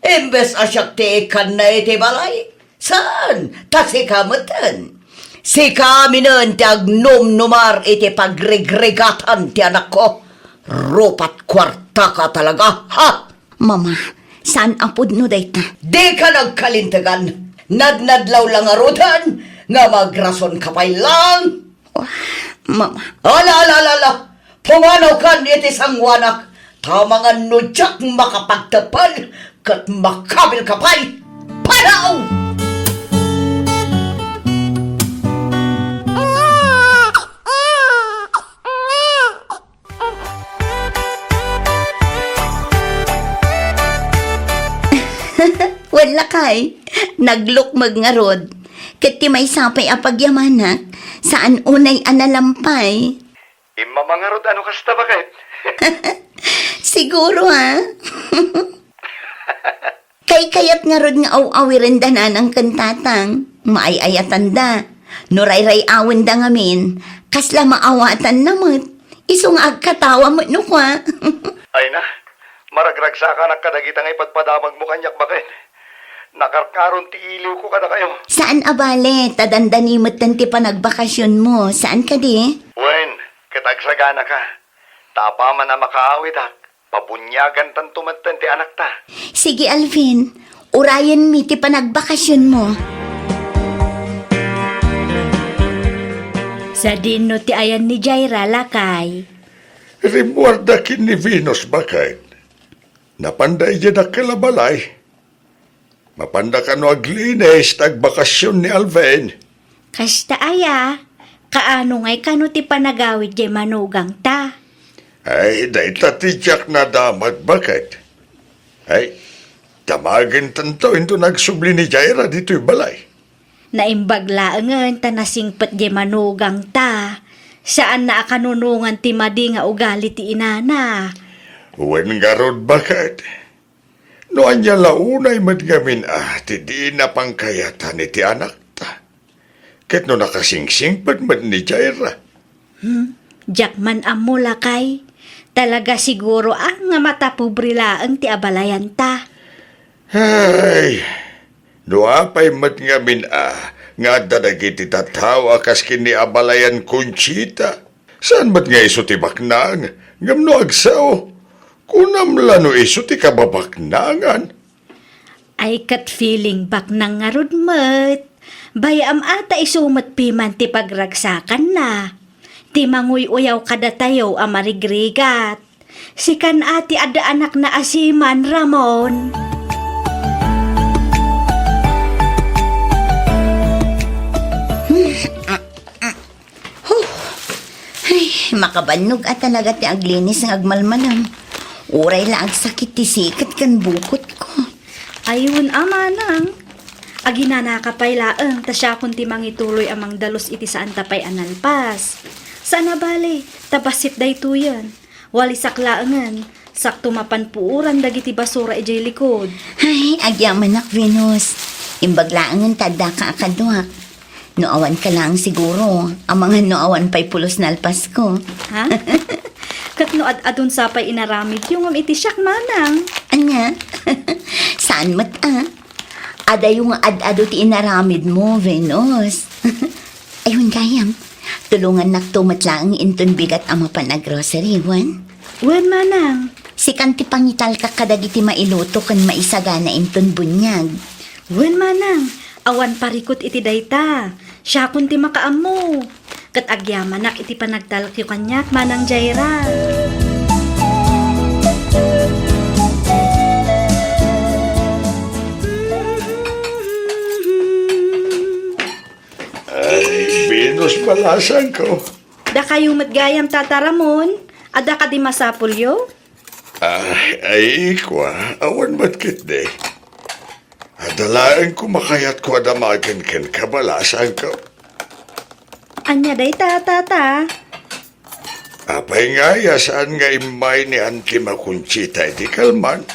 Imbes a siak ti ikkanna iti balay, saan, ta sika metten. Sika minen ti agnumnumar iti pagrigrigatan ti anakko. Rupat kuartaka talaga, ha? Mama, saan a pudno dayta. Dika nagkalintegan. Nadnadlaw la ngaruden nga magrasonka pay laeng. Oh, Mama. Ala, ala, ala, ala! Pumanawkan iti sangoanak, ta amangan no diak makapagteppel ket makabilka pay! Panaw! Wen lakay, naglukmeg ngarud. Ket ti maysa pay a pagyamanak, saan unay a nalampay. Immama ngarud a no kasta, baket? Siguro, a. Kaykayat ngarud nga aw-awirenda nanang ken tatang. Maay-ayatanda. No rayray-awenda ngamin, kasla maawatanna met. Isu nga agkatawa met no kua. Ay na, maragragsakanak kadagita nga ipadpadamagmo kaniak, baket. Nakarkaron ti iliwko kadakayo. Saan a bale, ta dandani metten ti panagbakasionmo, saan kadi? Wen, ket agsaganaka. Ta apaman a makaawidak, pabuniagantanto metten ti anakta. Sige, Alvin, urayenmi ti panagbakasionmo. Sadino ti ayan ni Jaira, lakay? Rimmuarda ken ni Venus, baket. Napanda idiay dakkel a balay. Mapanda kano aglinis ta agbakasion ni Alvin. Kasta aya, kaano ngay kano ti panagawid diay manugangta? Ay, dayta ti diak nadamag, baket. Ay, damagentanto inton agsubli ni Jaira ditoy balay. Naimbag laengen ta nasingpet diay manugangta. Saanna a kanunongan ti madi nga ugali ti inana. Wen ngarud, baket. No ania la unay met ngamin a ti dina pangkayatan iti anakta. Ket no nakasingsingpet met ni Jaira. Hmm, diak man ammo, lakay. Talaga siguro a nga matapobre laeng ti abalayanta. Ay, no apay met ngamin a nga adda dagiti tattao a kas ken ni abalayan Conchita. Saan met nga isu ti baknang, ngem no agsao, kunam la no isu ti kababaknangan. Ay, ket feeling baknang ngarud met. Bay-am a ta isu met piman ti pagragsakanna. Ti manguy-uyaw kadatayo a marigrigat. Sikan a ti adda anakna a siman, Ramon. Makabannog a talaga ti aglinis nga agmalmalam. Uray la agsakit ti siket ken bukotko. Ay, wen a, manang. Aginanaka pay laeng, ta siakon ti mangituloy a mangdalus iti saan ta pay a nalpas. Saan a bale, ta bassit daytoyen. Walisak laengen, sakto mapan puoran dagiti basura idiay likod. Ay, agyamanak, Venus. Imbag laengen ta addaka a kaduak. No awan ka laeng siguro, amangan no awan pay pulos nalpasko. Ha? Ket no ad-adun sa pay inaramidyo ngem iti siak, manang? Ania? Saan met a? Adayo nga ad-adu ti inaramidmo, Venus. Ayun gayam, tulongannakto met laeng inton bigat a mapan a grocery, wen? Wen, manang. Sikan ti pangitalka kadagiti mailuto ken maisagana inton buniag. Wen, manang, awan parikut iti dayta. Siakon ti makaammo. Ket agyamanak iti panagtalekyo kaniak, Manang Jaira. Ay, Venus, balasangko. Dakayo met gayam, Tata Ramon. Adda kadi masapulyo? Ah, ay, kua, awan met ketdi. Adda laeng koma kayatko a damagen kenka, balasangko. Ania dayta, Tata? Apay ngay a saan nga immay ni Auntie Conchita iti kalman?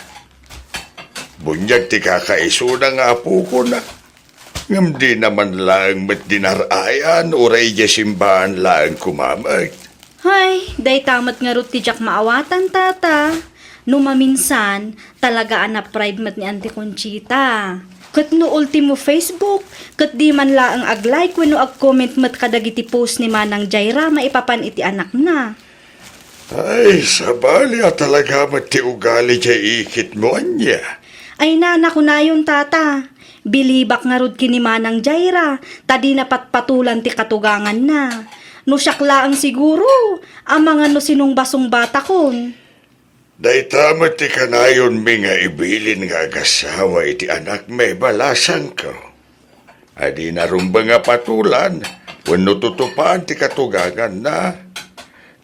Buniag ti kakaisuna nga apokona. Ngem dina man laeng met dinar-ayan, uray idiay simbaan laeng koma met. Hay, dayta met ngarud ti diak maawatan, Tata. No maminsan, talaga a na-pride met ni Auntie Conchita. Ket no ultimo Facebook, ket di man laeng ag-like wenno ag-comment met kadagiti post ni Manang Jaira maipapan iti anakna. Ay, sabali a talaga met ti ugali diay ikitmo, ania? Ay, nana, kunayon, Tata. Bilibak ngarud ken ni Manang Jaira, ta dina patpatulan ti katuganganna. No siak laeng siguro, amangan no sinungbasungbatakon. Dayta met ti kanayonmi nga ibilin nga agasawa iti anakmi, balasangko. A dina rumbeng a patulan wenno tutupaan ti katuganganna.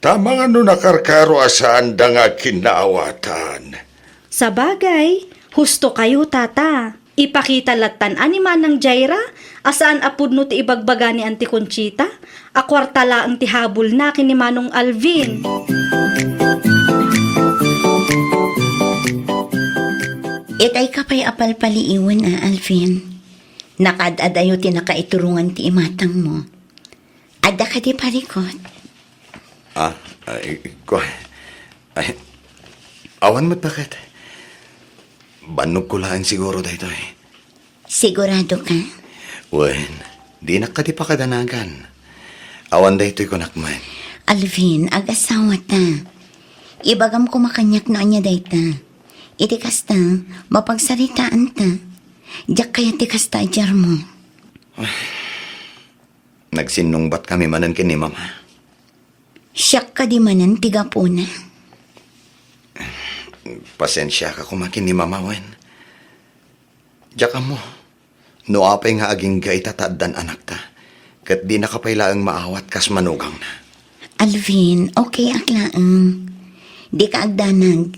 Ta amangan no nakarkaro a saanda nga agkinnaawatan. Sabagay, husto kayo, Tata. Ipakita lattan a ni Manang Jaira a saan a pudno ti ibagbaga ni Auntie Conchita a kuarta laeng ti habulna ken ni Manong Alvin. Itay ka pay a palpaliiwen a, Alvin. Nakaad-adayo ti nakaiturongan ti imatangmo. Adda kadi parikut? Ah, ay, kua-, ay, awan met baket. Bannogko laeng siguro daytoy. Sigurado ka? Wen, dinak kadi pakadanagan. Awan daytoy kunak met. Alvin, agasawata. Ibagam koma kaniak no ania dayta. Iti kasta, mapagsaritaanta. Diak kayat ti kasta a diarmo. Nagsinnungbat kami manen ken ni Mama. Siak kadi manen ti gapuna? Pasensiaka koma ken ni Mama, wen. Diak ammo no apay nga agingga ita ta addan anakta, ket dinaka pay laeng maawat kas manugangna. Alvin, okay ak laeng. Dika agdanag,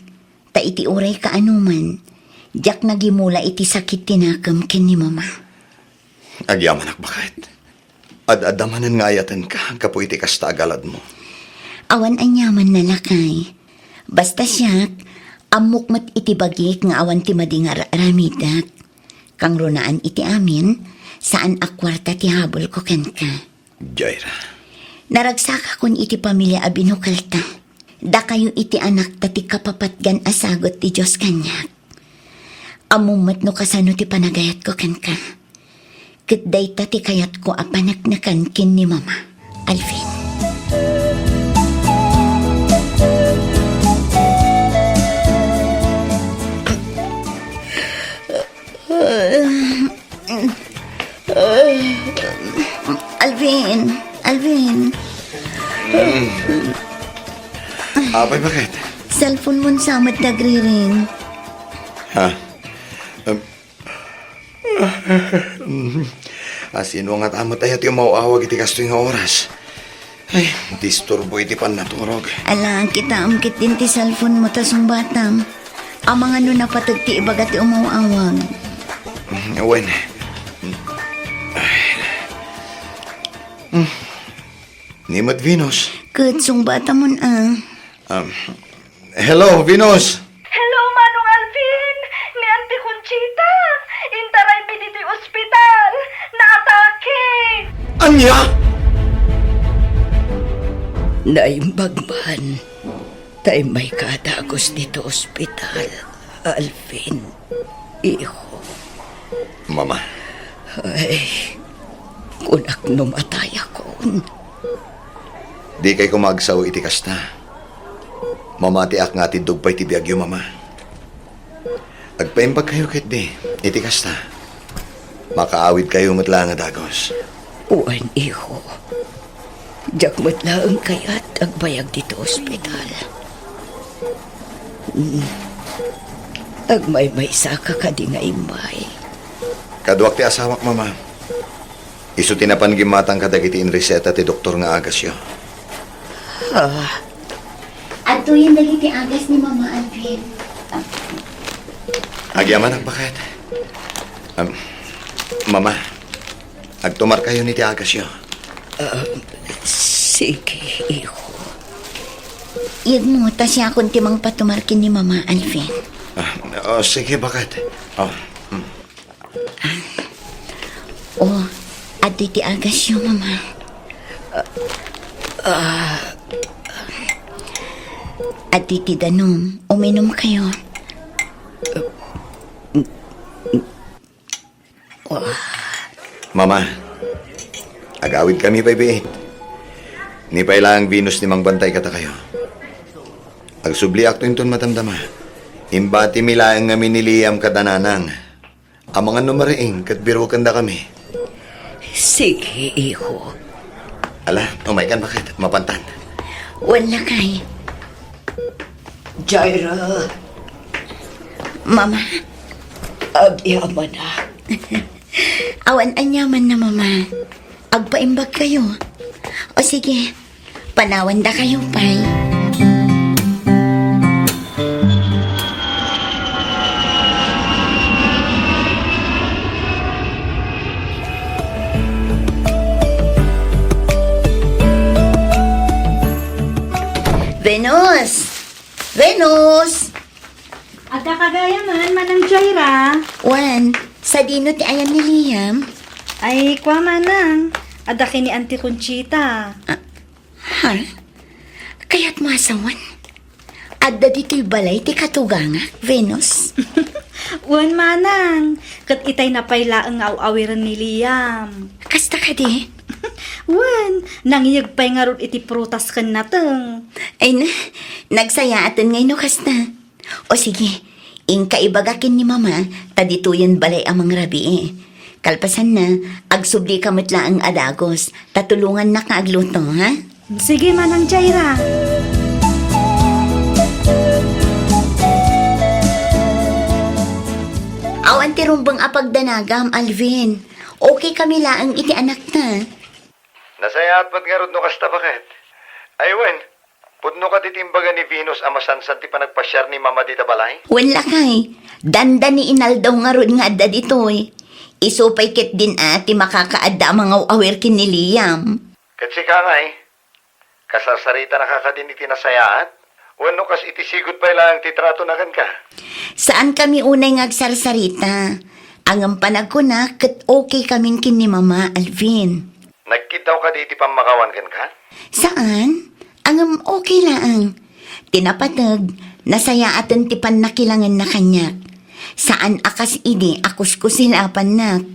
ta iti uray kaanoman, diak nagimula iti sakit ti nakem ken ni Mama. Agyamanak, baket. Ad-adda manen nga ayatenka gapu iti kasta a galadmo. Awan aniamanna, lakay. Basta siak, ammok met iti bagik nga awan ti madi nga ar-aramidek. Kangrunaan iti amin, saan a kuarta ti habulko kenka. Jaira. Naragsakakon iti pamilia a binukelta. Dakayo iti anakta ti kapapatgan a sagut ti Dios kaniak. Ammom met no kasano ti panagayatko kenka. Ket dayta ti kayatko a paneknekan ken ni Mama. Alvin. Alvin, Alvin. Apay, baket? Cellphone mon sa met nagriring. Ha? Um, a, sino nga ta met aya ti umaw-awag iti kastoy nga oras? Ay, disturbo iti pannaturog. Ala, kitaem ketdin ti cellphone mo ta sungbatam. Amangan no napateg ti ibaga ti umaw-awag. Wen. Ni met Venus. Ket sungbatamon a. Um, hello, Venus! Hello, Manong Alvin! Ni Auntie Conchita! Intaraymi ditoy ospital! Naatake! Ania? Naimbag man ta immayka a dagus ditoy ospital, Alvin, iho. Mama. Ay, kunak no matayakon. Dikay koma agsao iti kasta. Mamatiak nga atiddog pay ti biagyo, Mama. Agpaimbagkayo ketdi iti kasta. Makaawidkayo met laeng a dagus. Wen, iho. Diak met laeng kayat agbayag ditoy ospital. Mm. Agmaymaysaka kadi nga immay? Kaduak ti asawak, Mama. Isu ti napan gimmatang kadagiti inreseta ti doktor nga agasyo. Ah. Adtoyen dagiti agas ni Mama Alvin. Agyamanak, baket. Um, Mama, agtumarkayon iti agasyo. Ah, sige, iho. Iyegmo, ta siakon ti mangpatumar ken ni Mama Alvin. Ah, oh, sige, baket. Oh, hmm. Oh, adtoy ti agasyo, Mama. Ah, ah. Adtoy ti danum, uminumkayo. Mama, agawidkami pay biit. Ni pay laeng Venus ti mangbantay kadakayo. Agsubliakto inton madamdama. Imbatimi laeng ngamin ni Liam kada nanang. Amangan no mariing ket birukendakami. Sige, iho. Ala, umaykan, baket. Mapantan. Wen, lakay. Jaira. Mama. Agyamanak. Awan aniamanna, Mama. Agpaimbagkayo. O sige, panawandakayo pay. Venus! Venus! Adda ka gayam, Manang Jaira? Wen, sadino ti ayan ni Liam? Ay, kua, Manang. Adda ken ni Auntie Conchita. Ah, ha? Kayatmo a sawen? Adda ditoy balay ti katugangak, Venus? Wen, Manang. Ket itayna pay laeng nga aw-awiren ni Liam. Kasta kadi? Wen, nangiyeg pay ngarud iti prutas ken nateng. Ay na, nagsayaaten ngay no kasta. O sige, inka ibaga ken ni Mama, ta ditoyen balay a mangrabii. Kalpasanna, agsubli ka met laeng a dagus, ta tulongannak nga agluto, ha? Sige, Manang Jaira. Awan ti rumbeng a pagdanagam, Alvin. Okay kami laeng iti anakta. Nasayaat met ngarud no kasta, baket. Ay wen, pudno kadi ti imbaga ni Venus a masansan ti panagpasiar ni Mama dita balay? Wen lakay, dandani inaldaw ngarud nga adda ditoy. Isu pay ketdin a ti makakaadda a mangaw-awir ken ni Liam. Ket sika ngay, kasarsaritanaka kadin iti nasayaat? Wenno kas iti sigud pay laeng ti tratona kenka? Saankami unay nga agsarsarita. Ngem panagkunak ket okay kamin ken ni Mama, Alvin. Nagkiddaw kadi iti pammakawan kenka? Saan? Ngem okay laeng. Ti napateg, nasayaaten ti pannakilangenna kaniak. Saan a kas idi a kuskusilapannak.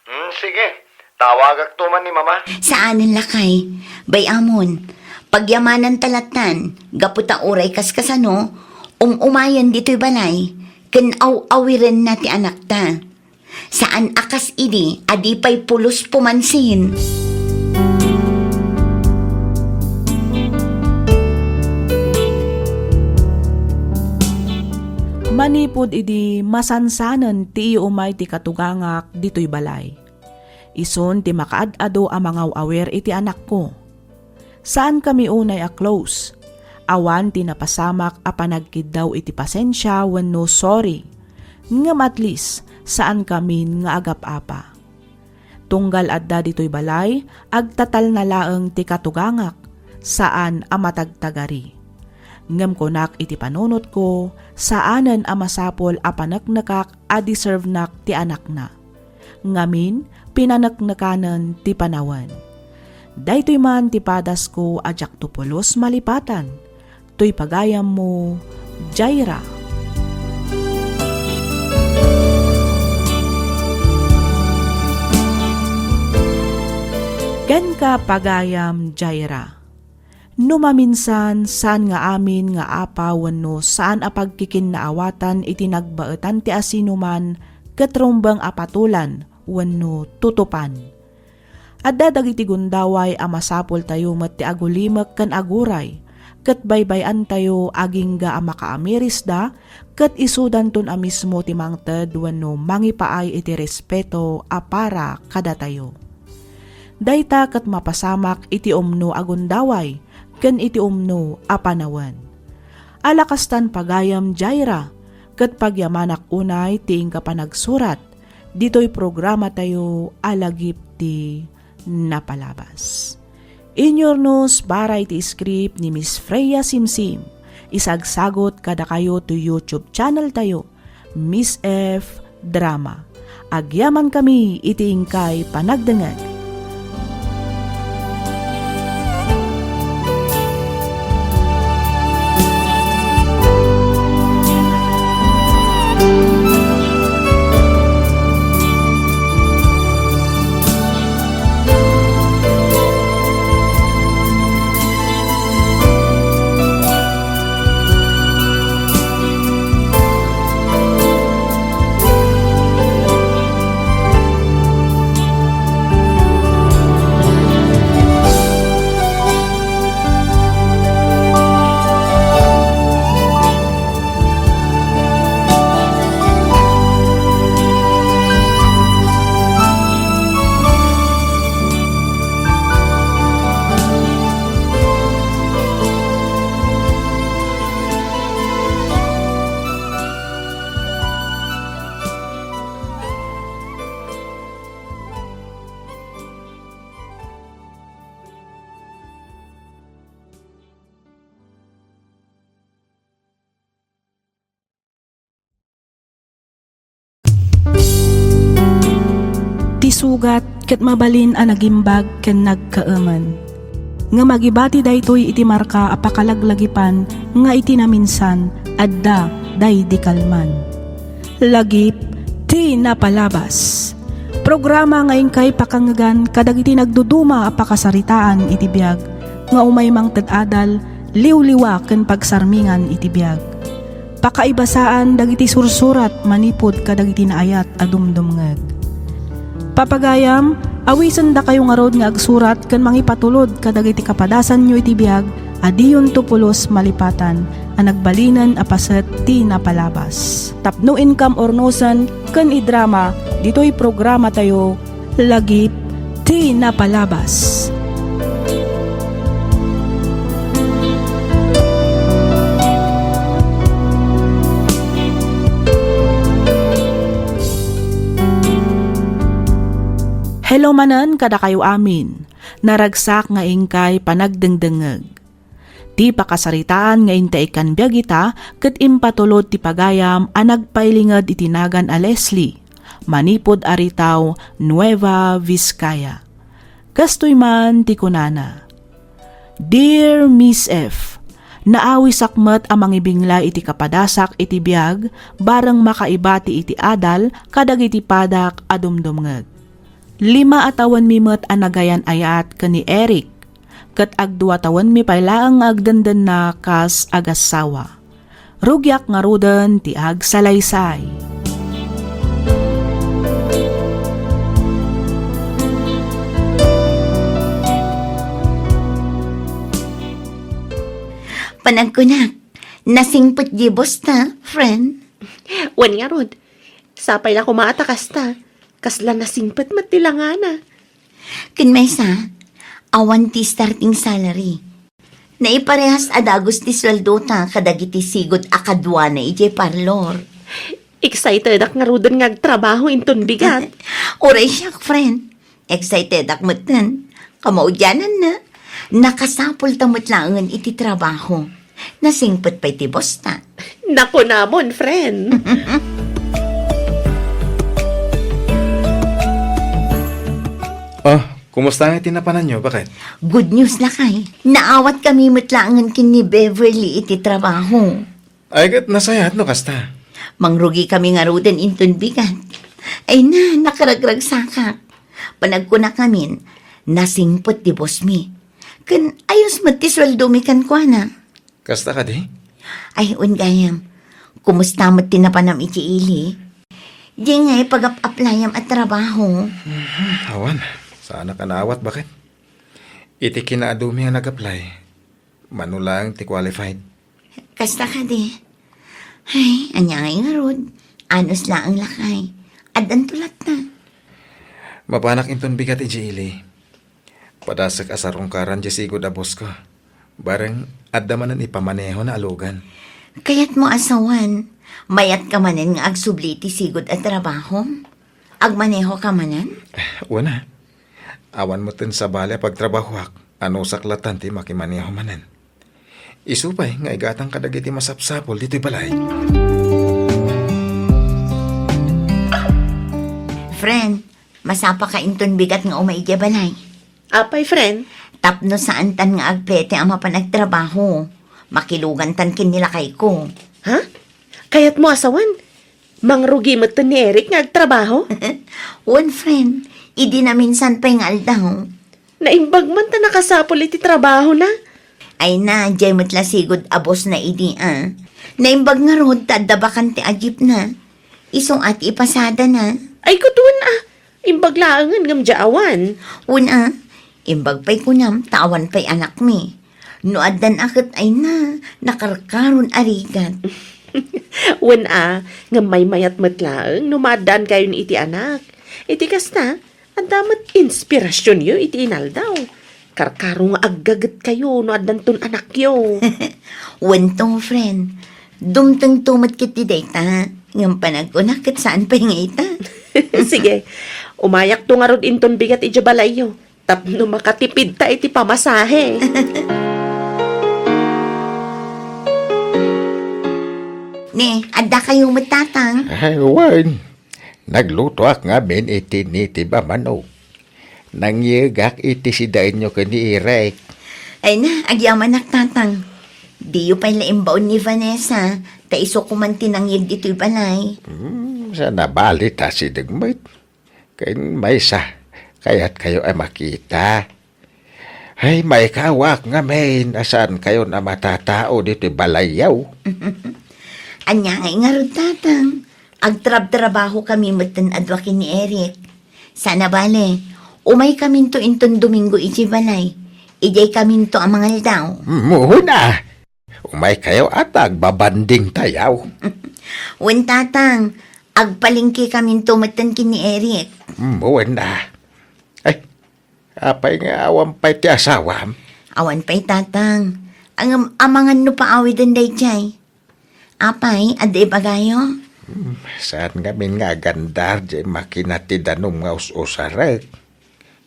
Hmm, sige. Tawagakto man ni Mama. Saanen lakay. Bay-amon, pagyamananta lattan, gapu ta uray kaskasano, um-umayen ditoy balay, ken aw-awirenna ti anakta. Saan a kas idi a di pay pulos pumansin. Manipud idi masansanen ti iyumay ti katugangak ditoy balay. Isun ti makaad-adu a mangaw-awir iti anakko. Saankami unay a close. Awan ti napasamak a panagkiddaw iti pasensia wenno sorry. Ngem at least, saankami nga agap-apa. Tunggal adda ditoy balay, agtatalna laeng ti katugangak, saan a matagtagari. Ngem kunak iti panunotko, saanen a masapul a paneknekak a deservenak ti anakna. Ngamin, pinaneknekanen ti panawen. Daytoy man ti padasko a diakto pulos malipatan. Toy pagayammo, Jaira. Kenka, pagayam, Jaira. No maminsan, saan nga amin nga apa wenno saan a pagkikinnaawatan iti nagbaetan ti asinoman ket rumbeng a patulan wenno tutupan. Adda dagiti gundaway a masapultayo met ti agulimek ken aguray, ket baybay-antayo agingga a makaamirisda, ket isudanton a mismo ti mangted wenno mangipaay iti respeto a para kadatayo. Dayta ket mapasamak iti umno a gundaway ken iti umno a panawen. Ala kastan pagayam, Jaira, ket pagyamanak unay ti inka panagsurat ditoy programatayo a Lagip ti Napalabas. Inyurnos para iti script ni Miss Freya Simsim, isagsagot kadakayo to YouTube channel tayo, Miss F Drama. Agyamankami iti inkay panagdengngeg. Ti sugat ket mabalin a nagimbag ken nagkaemen. Ngem agibati daytoy iti marka a pakalaglagipan nga iti naminsan, adda daydi kalman. Lagip ti Napalabas. Programa nga inkay pakangngegan kadagiti nagduduma a pakasaritaan iti biag nga umay mangted adal, liwliwa ken pagsarmingan iti biag. Pakaibasaan dagiti sursurat manipud kadagiti naayat a dumdumngeg. Papagayam, awisendakayo ngarud nga agsurat ken mangipatulod kadagiti kapadasanyo iti biag a diyonto pulos malipatan a nagbalinen a paset ti napalabas. Tapno inkam urnosen ken idrama ditoy programatayo, Lagip ti Napalabas. Hello manen kadakayo amin. Naragsak nga inkay panagdengdengngeg. Ti pakasaritaan nga intaykkan biag ita ket impatulod ti pagayam a nagpailinged iti nagan a Leslie, manipud Aritao, Nueva Vizcaya. Kastoy man ti kunana, "Dear Miss F, naawisak met a mangibinglay iti kapadasak iti biag bareng makaibati iti adal kadagiti padak a dumdumngeg. Lima a tawenmi met a nagayan-ayat ken ni Eric, ket agdua tawenmi pay laeng nga agdendenna kas agassawa. Rugiak ngaruden ti agsalaysay." Panagkunak, nasingpet diay bosta, friend. Wen ngarud, sapay la koma a ta kasta, kasla nasingpet met ti langana. Ken maysa, Awan ti starting salary. Naiparehas a dagus ti sueldota kadagiti sigud a kaduana idiay parlor. Excitedak ngaruden nga agtrabaho inton bigat. Uray siak, friend. Excitedak metten. Kamaudiananna, nakasapulta met laengen iti trabaho. Nasingpet pay ti bosta. Nakunamon, friend. Ah, kumusta nga iti napananyo, baket? Good news, lakay. Naawat kami met laengen ken ni Beverly iti trabaho. Ay, ket nasayaat no kasta. Mangrugi kami ngaruden inton bigat. Ay na, nakaragragsakak. Panagkunak ngamin, nasingpet ti boss mi. Ken ayos met ti sueldo mi kenkuana. Kasta kadi? Ay, wen gayam. Kumusta met ti napanam iti ili? Di ngay pagap-aplayam a trabaho. Mhm, awan. Saanak a naawat, baket? Iti kinaadumi nga nag-apply, mano laeng ti qualified. Kasta kadi? Ay, ania ngay ngarud? Anus laeng lakay. Addan tulatna. Mapanak inton bigat idiay ili. Padasek a sarungkaran diay sigud a boss ko. Bareng adda manen ipamanehona a lugan. Kayatmo a sawen, mayat ka manen nga agsubli iti sigud a trabaho? Agmaneho ka manen? Wen a. Awan metten sabali a pagtrabahoak, anusak latan ti makimaneho manen. Isu pay nga igatang kadagiti masapsapul ditoy balay. Friend, masapaka inton bigat nga umay idiay balay. Apay, friend? Tapno saantan nga agpete a mapan agtrabaho. Makilugantan ken ni lakayko. Ha? Kayatmo a sawen? Mangrugi metten ni Eric nga agtrabaho? Wen, friend. Idi naminsan pay nga aldaw. Naimbag man ta nakasapul iti trabahona. Ay na, diay met la sigud a boss na idi, a. Naimbag ngarud ta adda bakante a jeep na. Isu a ti ipasada na. Ay, kutoen a. Imbag laengen ngem diay awan. Wen a, imbag pay kunam ta awan pay anak mi. No addan a ket ay na, nakarkaron a rigat. Wen a, ngem maymayat met laeng no maaddaan kayon iti anak. Iti kasta, adda met inspirasionyo iti inaldaw. Karkaro nga aggaget kayo no addanton anakyo. Wen to, friend. Dumtengto met ket ti dayta. Ngem panagkunak ket saan pay nga ita. Sige, umayakto ngarud inton bigat idiay balayyo. Tapno makatipid ta iti pamasahe. Ne, adda kayo met, Tatang? Ay, wen. Naglutoak ngamin iti nitib a manok. Nangyegak iti sidaenyo ken ni Eric. Ay na, agyamanak, Tatang. Diyo pay la imbaon ni Vanessa, ta isu koman ti nangyeg ditoy balay. Hmm, sa nabali ta sideg met. Ken maysa, kayat kayo a makita. Ay, maikawak ngamin a saan kayon a matatao ditoy balayyo. Ania ngay ngarud, Tatang? Agtrabtrabaho kami metten a dua ken ni Eric. Sana bale, umay kaminto inton Domingo iti balay. Idiay kaminto a mangaldaw. Muna, umay kayo at agbabanding tayaw. Wen, Tatang, agpalengke kaminto metten ken ni Eric. Muna. Ay, apay nga awan pay ti asawam? Awan pay, Tatang. Ngem amangan no paawiden daydiay. Apay, adda ibagayo? Hmm, saan ngamin nga agandar diay makina ti danum nga us-usarek?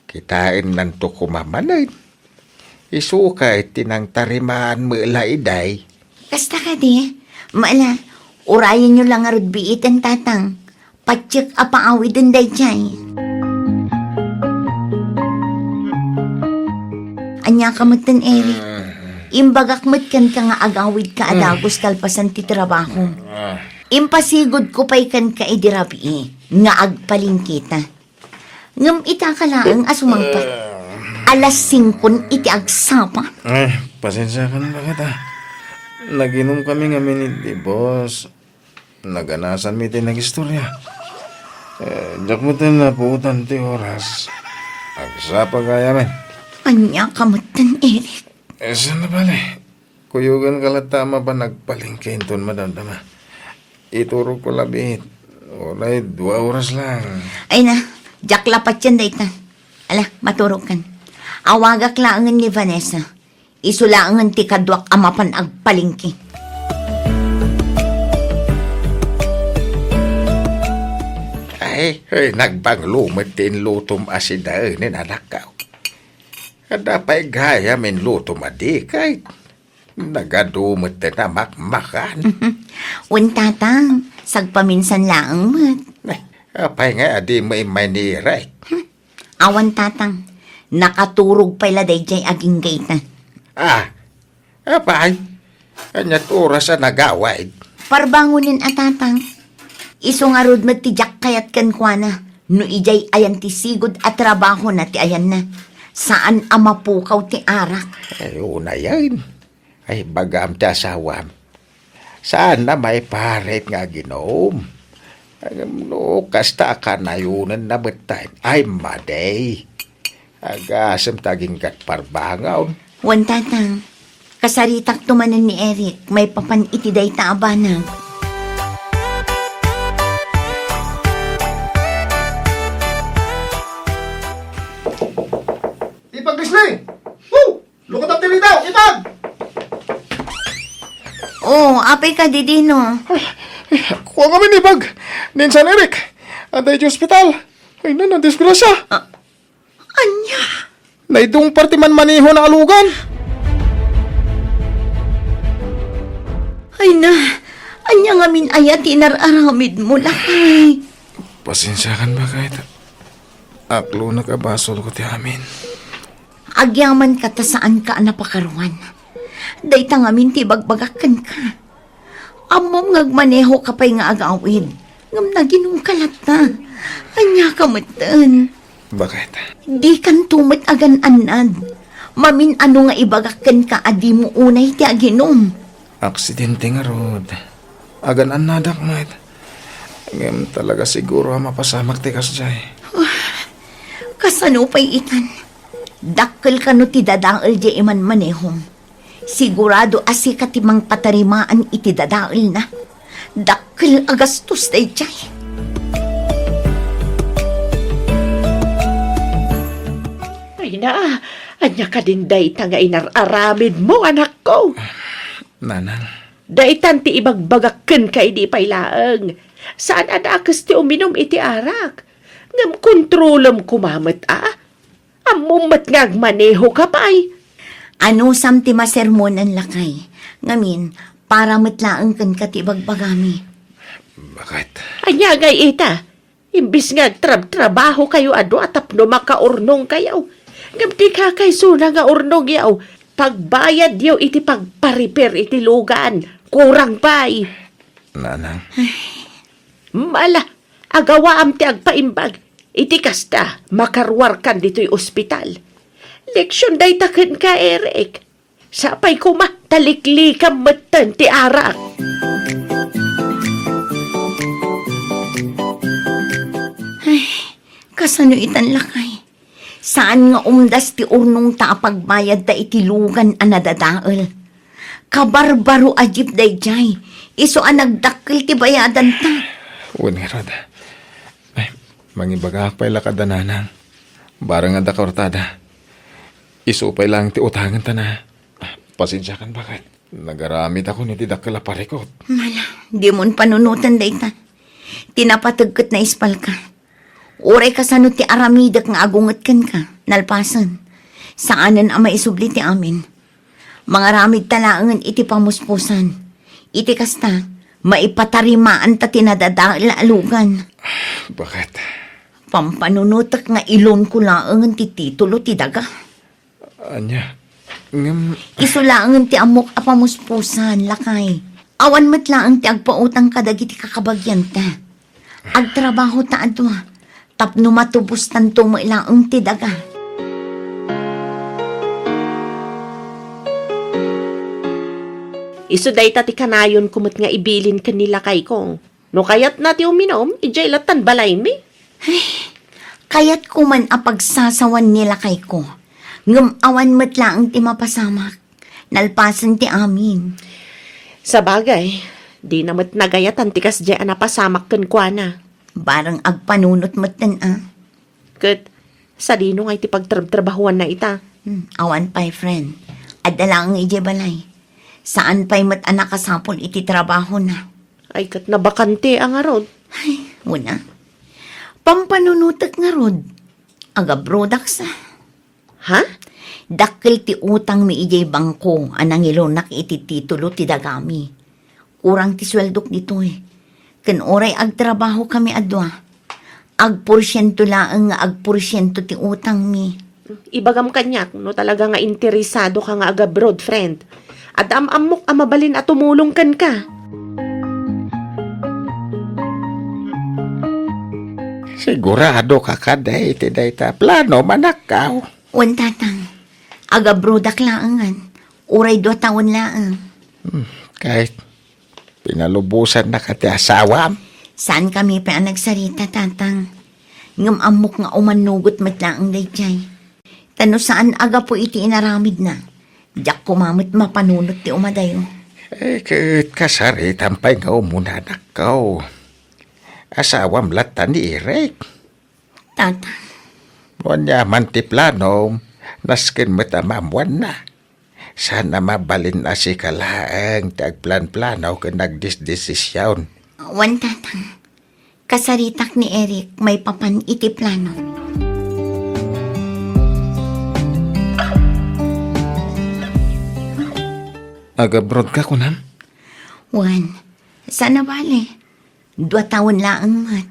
Kitaennanto koma manen. Isu kay ti nangtarimaan met la idiay. Kasta kadi? Mala, urayenyo la ngarud biiten, Tatang. Patiek a paawiden daydiay. Ania ka metten, Eric? Imbagak met kenka nga agawidka a dagus kalpasan ti trabaho. Impasigudko pay kenka idi rabii nga agpalengketa. Ngem ita ka laeng a sumangpet. Alas singkon iti agsapa. Ay, pasensiakan, baket a. Naginom kami ngamin iti boss. Naganasanmi ti nagistorya. Eh, diak metten napuotan ti oras. Agsapa gayamen. Ania ka metten, Eric? Eh, saan a bale? Kuyoganka latta a mapan agpalengke inton madamdama. Iturogko la biit. Uray dua oras lang. Ay na, diak la patien dayta. Ala, maturogkan. Awagak laengen ni Vanessa. Isu laengen ti kaduak a mapan agpalengke. Ay, ay, nagbanglo met ti inlutom a sidaenen, anakko. Adda pay gayam inlutom a dikay. Nagadu met ti namakmakan. Wen, Tatang, sagpaminsan laeng met. Ay, apay nga a dimo immay ni Eric? Hmm, awan, Tatang. Nakaturog pay la daydiay aginggayta. Ah, apay? Ania't oras a nagawid? Parbangonen a, Tatang. Isu ngarud met ti diak kayat kenkuana no idiay ayan ti sigud a trabahona ti ayanna. Saan a mapukaw ti arak. Ay, unayen. Ay, bagam ti asawam. Saan na maiparit nga aginom. Ngem no kasta a kanayonenna metten, ay madi. Agasem ta aginggat parbangon. Wen, Tatang, kasaritakto manen ni Eric maipapan iti dayta a banag. Ipag-, Leslie! Woo! Lukotap ti ritaw, ipag! Oh, apay ka, Didino? Ay, ay, kua ngamin, ipag. Ni Insan Eric, adda iti ospital. Ay, na, nadisgrasya. Ah, ania? Naidungpar ti manmanehona a lugan. Ay na, ania ngamin aya ti inar-aramidmo, lakay? Pasensiakan, baket. Aklonek a basolko ti amin. Agyamanka ta saanka a napakaruan. Dayta ngamin ti ibagbagak kenka. Ammom nga agmanehoka pay nga agawid, ngem naginumka latta. Aniaka metten? Baket? Dikanto met agan-annad. Mamin-ano nga ibagak kenka a dimo unay ti aginum? Aksidente ngarud. Agan-annadak met. Ngem talaga siguro a mapasamak ti kasdiay. Ah, kasano pay itan? Dakkel kano ti dadael diay imanmanehom? Sigurado a sika ti mangpatarimaan iti dadaelna. Dakkel a gastos daydiay. Ay na, ania kadin dayta nga inar-aramidmo, anakko? Nanang. Daytan ti ibagbagak kenka idi pay laeng. Saan a dakes ti uminum iti arak. Ngem kontrolem koma met a. Ammom met nga agmanehoka pay. Anusam ti masermonan, lakay. Ngamin, para met laeng kenka ti ibagbagami. Baket? Ania ngay ita? Imbis nga agtrabtrabahokayo a dua tapno makaurnongkayo, ngem dika kaysona nga urnongyo, pagbayadyo iti pagpa-repair iti lugan. Kurang pay. Nanang. Mala, agawaam ti agpaimbag. Iti kasta, makaruarkan ditoy ospital. Leksion dayta kenka, Eric. Sapay koma, ta liklikam metten ti arak. Ay, kasano itan, lakay? Saan nga umdas ti urnongta a pagbayadta iti lugan a nadadael? Kabarbaro a jeep daydiay, isu a nagdakkel ti bayadanta. Wen ngarud. Ay, mangibagak pay la kada nanang. Barang adda kwartada, isu pay laeng ti utangenta na. Pasensiakan, baket. Nagaramidakon iti dakkel a parikut. Mala, dimon panunoten dayta. Ti napateg ket naispalka. Uray kasano ti aramidek nga agunget kenka, nalpasen. Saanen a maisubli ti amin. Mangaramidta laengen iti pamuspusan. Iti kasta, maipatarimaanta ti nadadael a lugan. Baket? Pampanunotek nga ilonko laengen ti titulo ti daga. Ania? Ngem isu laengen ti ammok a pamuspusan, lakay. Awan met laeng ti agpautang kadagiti kakabagianta. Agtrabahota a dua tapno matubostanto met laeng ti daga. Isu dayta ti kanayonko met nga ibilin ken ni lakayko. No kayatna ti uminum, idiay lattan balaymi. Ay, kayatko man a pagsasawan ni lakayko, ngem awan met laeng ti mapasamak. Nalpasen ti amin. Sabagay, dina met nagayatan ti kasdiay a napasamak kenkuana. Barang agpanunot metten a. Ket sadino ngay ti pagtrabtrabahuanna ita? Hmm, awan pay, friend. Adda laeng idiay balay. Saan pay met a nakasapul iti trabahona. Ay, ket nabakante a ngarud. Ay, una. Pampanunotek ngarud. Agabrodak sa. Ha? Dakkel ti utangmi idiay bangko a nangilonak iti titulo ti dagami. Kurang ti sueldok ditoy. Ken uray agtrabahokami a dua, agporsiento laeng nga agporsiento ti utangmi. Ibagam kaniak no talaga nga interesado ka nga agabroad, friend. Adda am-ammok a mabalin a tumulong kenka. Sigurado ka kadi iti dayta plano, manakkaw? Wen, Tatang. Agabrodak laengen. Uray dua tawen laeng. Hmm, ket pinalubosanna ka ti asawam? Saankami pay a nagsarita, Tatang. Ngem ammok nga umanugot met laeng daydiay. Ta no saan a gapu iti inaramidna, diak koma met mapanunot ti umadayo. Eh, ket kasaritam pay nga umuna, anakko. Asawam latta ni Eric. Tatang. No ania man ti planom, nasken met a maammoanna. Saan a mabalin a sika laeng ti agplanplano ken agdesdesision. Wen, Tatang. Kasaritak ni Eric maipapan iti plano. Agabroad ka, kunam? Wen, saan a bale. Dua tawen laeng met.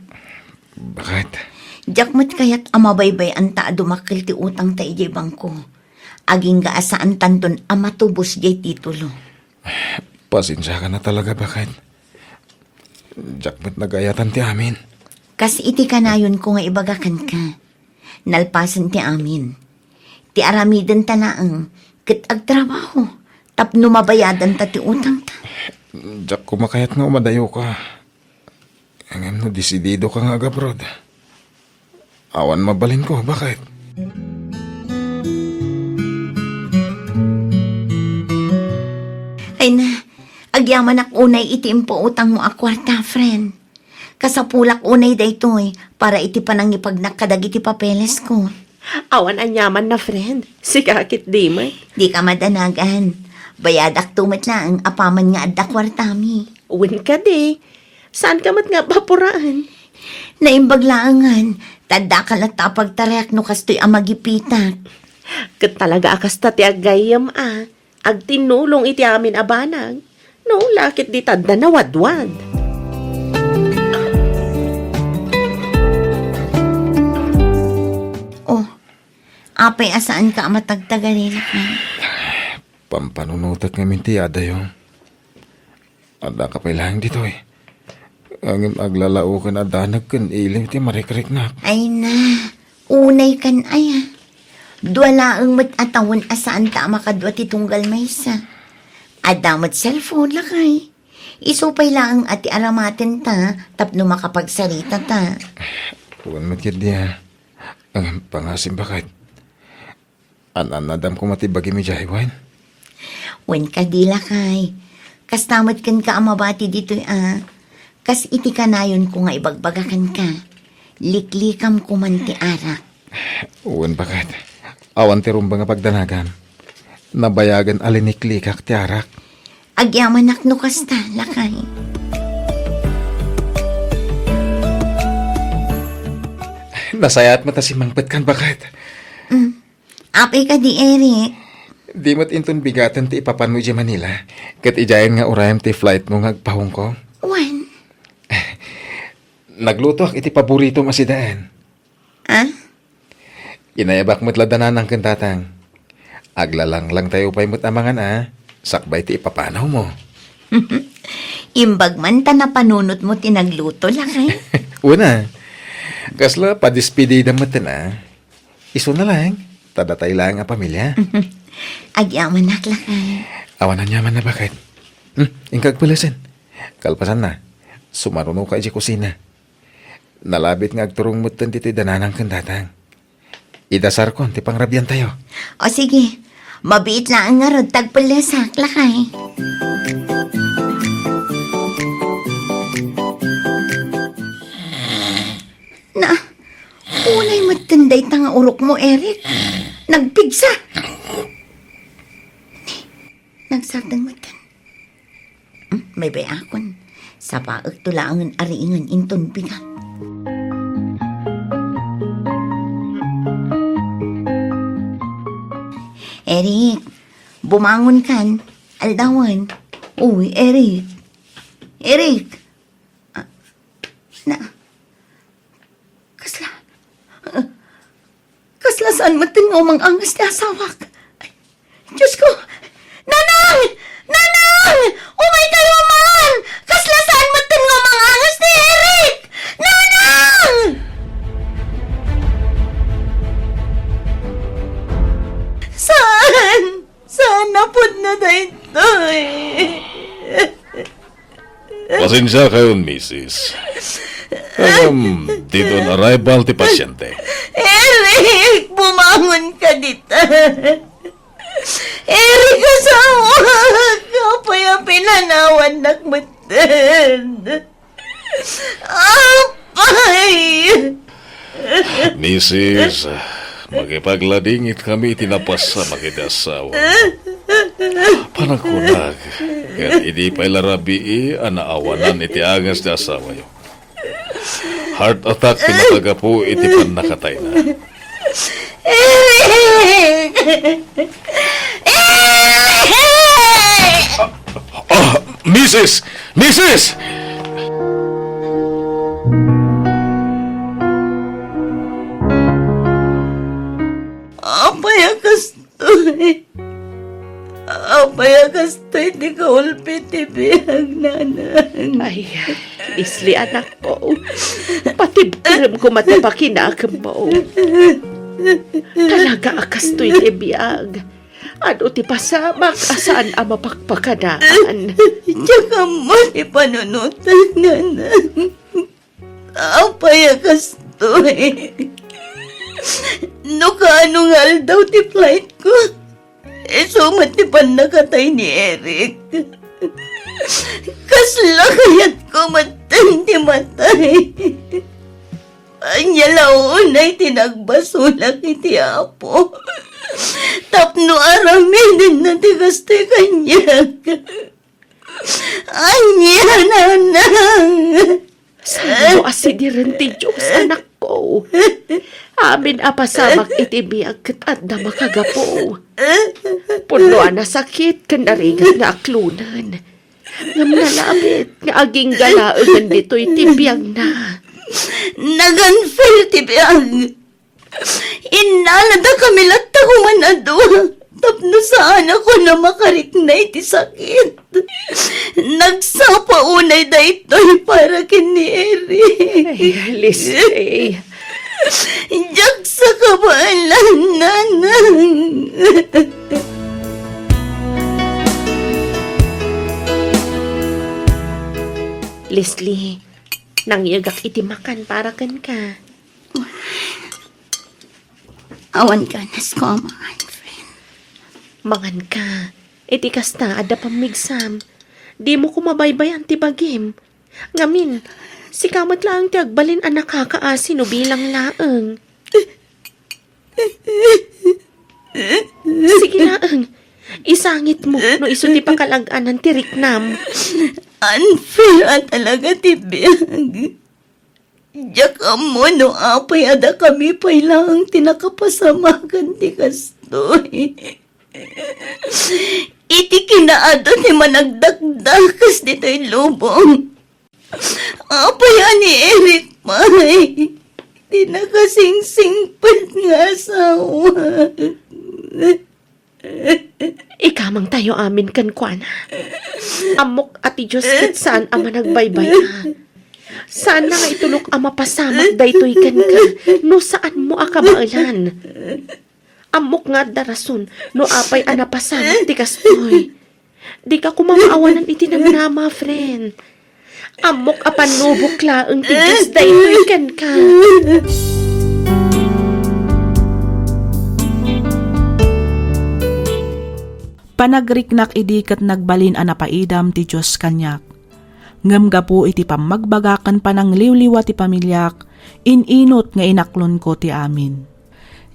Baket? Diak met kayat a mabaybay-anta a dumakkel ti utangta idiay bangko. Agingga a saantanton a matubos diay titulo. Pasensiakan a talaga, baket. Diak met nagayatan ti amin. Kas iti kanayonko nga ibaga kenka. Nalpasen ti amin. Ti aramidenta laeng ket agtrabaho tapno mabayadanta ti utangta. Diak koma kayat nga umadayoka. Ngem no desididoka nga agabroad, awan mabalinko, baket? Ay na, agyamanak unay iti impautangmo a kuarta, friend. Kasapulak unay daytoy para iti panangipagnak kadagiti papelesko. Awan aniamanna, friend. Sika ketdi met. Dika madanagan. Bayadakto met laeng apaman nga adda kuartami. Wen kadi. Saanka met nga apapuraen? Naimbag laengen, ta addaka latta a pagtarayak no kastoy a magipitak. Ket talaga a kasta ti aggayyem a. Agtinnulong iti amin a banag. No, lakit dita adda nawadwad. Oh, apay a saanka a matagtagarinaka? Pampanunotek ngamin ti adayo. Addaka pay laeng ditoy. Ngem aglalaoken a danag ken ilim ti marikriknak. Ay na, unay kan aya. Dua laeng met a tawen a saanta a makadua ti tunggal maysa. Adda met cellphone, lakay. Isu pay laeng a ti aramatenta tapno makapagsaritata. Wen met ketdi a. Ngem pangasim, baket. An-annadam koma ti bagim idiay wen? Wen kadi, lakay. Kasta met kenka a mabati ditoy a. Kas iti kanayonko nga ibagbaga kenka. Liklikam koman ti arak. Wen, baket. Awan ti rumbeng a pagdanagam. Nabayagen a liniklikak ti arak. Agyamanak no kasta, lakay. Nasayaat met a simmangpetkan, baket. Mm. Apay kadi, Eric? Di met inton bigaten ti ipapanmo idiay Manila, ket idiayen nga urayem ti flightmo nga agpa-Hong Kong. Wen? Naglutoak iti paboritom a sidaen. Ah? Inayabak met la da nanang ken tatang. Aglalanglang tayo pay met a mangan a, sakbay ti ipapanawmo. Imbag man ta napanunotmo ti nagluto, lakay. Una, kasla padespedida met a. Isuna laeng, ta datay laeng a pamilia. Agyamanak, lakay. Awan aniamanna, baket. Hmm, inka agpelesen. Kalpasanna, sumarunoka idiay kusina. Nalabit nga agturong metten ditoy da nanang ken tatang. Idasarkon ti pangrabiantayo. O sige, mabiit laeng ngarud ta agpellesak, lakay. Na, Unay metten dayta nga urokmo, Eric. Nagpigsa. Nagsardeng metten. Hmm, baybay-akon. Sapaekto laengen a riingen inton bigat. Eric, bumangon kan. Aldawen. Uy, Eric. Eric. Ah, na, kasla, ah, kasla saan metten nga umang-angas ti asawak? Ay, Diyos ko! Nanang! Nanang! Umay kayo man! Kasla saan metten nga umang-angas ni Eric! Nanang! Saan? Saan a pudno daytoy? Pasensiakayon, misis. Ngem, ditoy arrival ti pasyente. Eric, bumangon ka dita. Eric, asawak, apay a pinanawannak metten? Apay! Misis, makipagladingit kami iti napasamak iti asawa. Panagkunak, ket idi pay la rabii a naawanan iti angas ti asawayo. Heart attack ti makagapu iti pannakatayna. Eric! Eric! Ah, misis! Misis! Apay a kastoy? Apay a kastoy ti kaulpi ti biag, nanang? Ay, Leslie, anakko. Patibkerem koma ti pakinakemmo. Talaga a kastoy ti biag. Adu ti pasamak a saan a mapakpakadaan. Diak ammo ti panunotek, nanang. Apay a kastoy? No kaano nga aldaw ti flightko, isu met ti pannakatay ni Eric. Kasla kayatko metten ti matay. Ania la unay ti nagbasolak iti Apo tapno aramidenna ti kastoy kaniak? Ania, nanang? Saanmo a sidiren ti Dios, anakko. Amin a pasamak iti biag ket adda makagapu. Pudno a nasakit ken narigat nga aklonen. Ngem nalabit nga agingga laengen ditoy ti biagna. Nag-unfair ti biag. Innalada kami latta koman a dua tapno saanakon a makarikna iti sakit. Nagsapa unay daytoy para ken ni Eric. Ay, Leslie. Diak sa kabaelan, nanang. Leslie, nangyegak iti makan para kenka. Awan ganas ko a mangan, friend. Manganka. Iti kasta, adda pammigsam. Dimo koma baybay-an ti bagim. Ngamin, sika met laeng ti agbalin a nakakaasi no bilang laeng. Sige laeng, isangitmo no isu ti pakalag-anan ti riknam. Unfair a talaga ti biag. Diak ammo no apay a dakami pay laeng ti nakapasamakan ti kastoy. Iti kinaadu ti managdakdakes ditoy lubong, apay a ni Eric pay ti nakasingsingpet nga asawa. Ikamangtayo amin kenkuana. Ammok a ti Dios ket saan a managbaybay-a. Saanna nga itulok a mapasamak daytoy kenka no saanmo a kabaelan. Ammok nga adda rason no apay a napasamak ti kastoy. Dika koma maawanan iti namnama, friend. Ammok a pannubok laeng ti Dios daytoy kenka. Panagriknak idi ket nagbalin a napaidam ti Dios kaniak. Ngem gapu iti pammagbaga ken panangliwliwa ti pamiliak, In-inut nga inaklonko ti amin.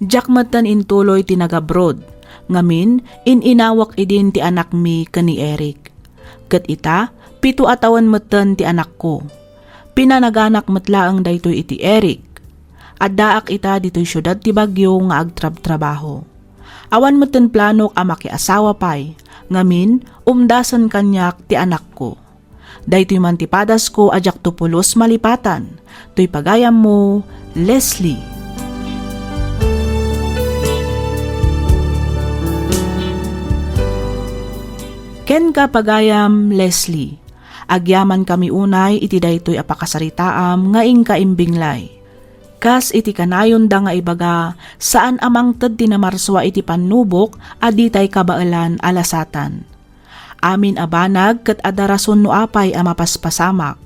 Diak metten intuloy ti nagabroad, ngamin, in-inawek idin ti anakmi ken ni Eric. Ket ita, pito a tawen metten ti anakko. Pinanaganak met laeng daytoy iti Eric. Addaak ita ditoy siudad ti Baguio nga agtrabtrabaho. Awan metten planok a makiasawa pay, ngamin, umdasen kaniak ti anakko. Daytoy man ti padasko a diakto pulos malipatan, toy pagayammo, Leslie. Kenka, pagayam Leslie, agyamankami unay iti daytoy a pakasaritaam nga inka imbinglay. Kas iti kanayonda nga ibaga, saan a mangted ti namarsua iti pannubok a ditay kabaelan a lasatan. Amin a banag ket adda rason no apay a mapaspasamak.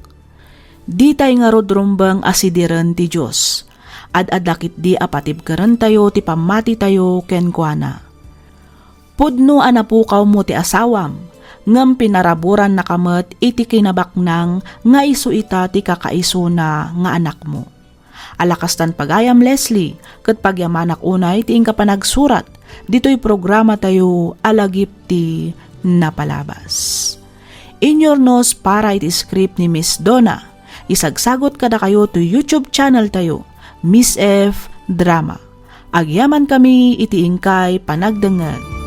Ditay ngarud rumbeng a sidiren ti Dios. Ad-adda ketdi a patibkerentayo ti pammatitayo kenkuana. Pudno a napukawmo ti asawam, ngem pinaraburannaka met iti kinabaknang nga isu ita ti kakaisuna nga anakmo. Ala kastan, pagayam Leslie, ket pagyamanak unay ti inka panagsurat ditoy programatayo a Lagip ti Napalabas. Inyurnos para iti script ni Miss Donna. Isagsagut kadakayo toy YouTube channel tayo, Miss F Drama. Agyamankami iti inkay panagdengngeg.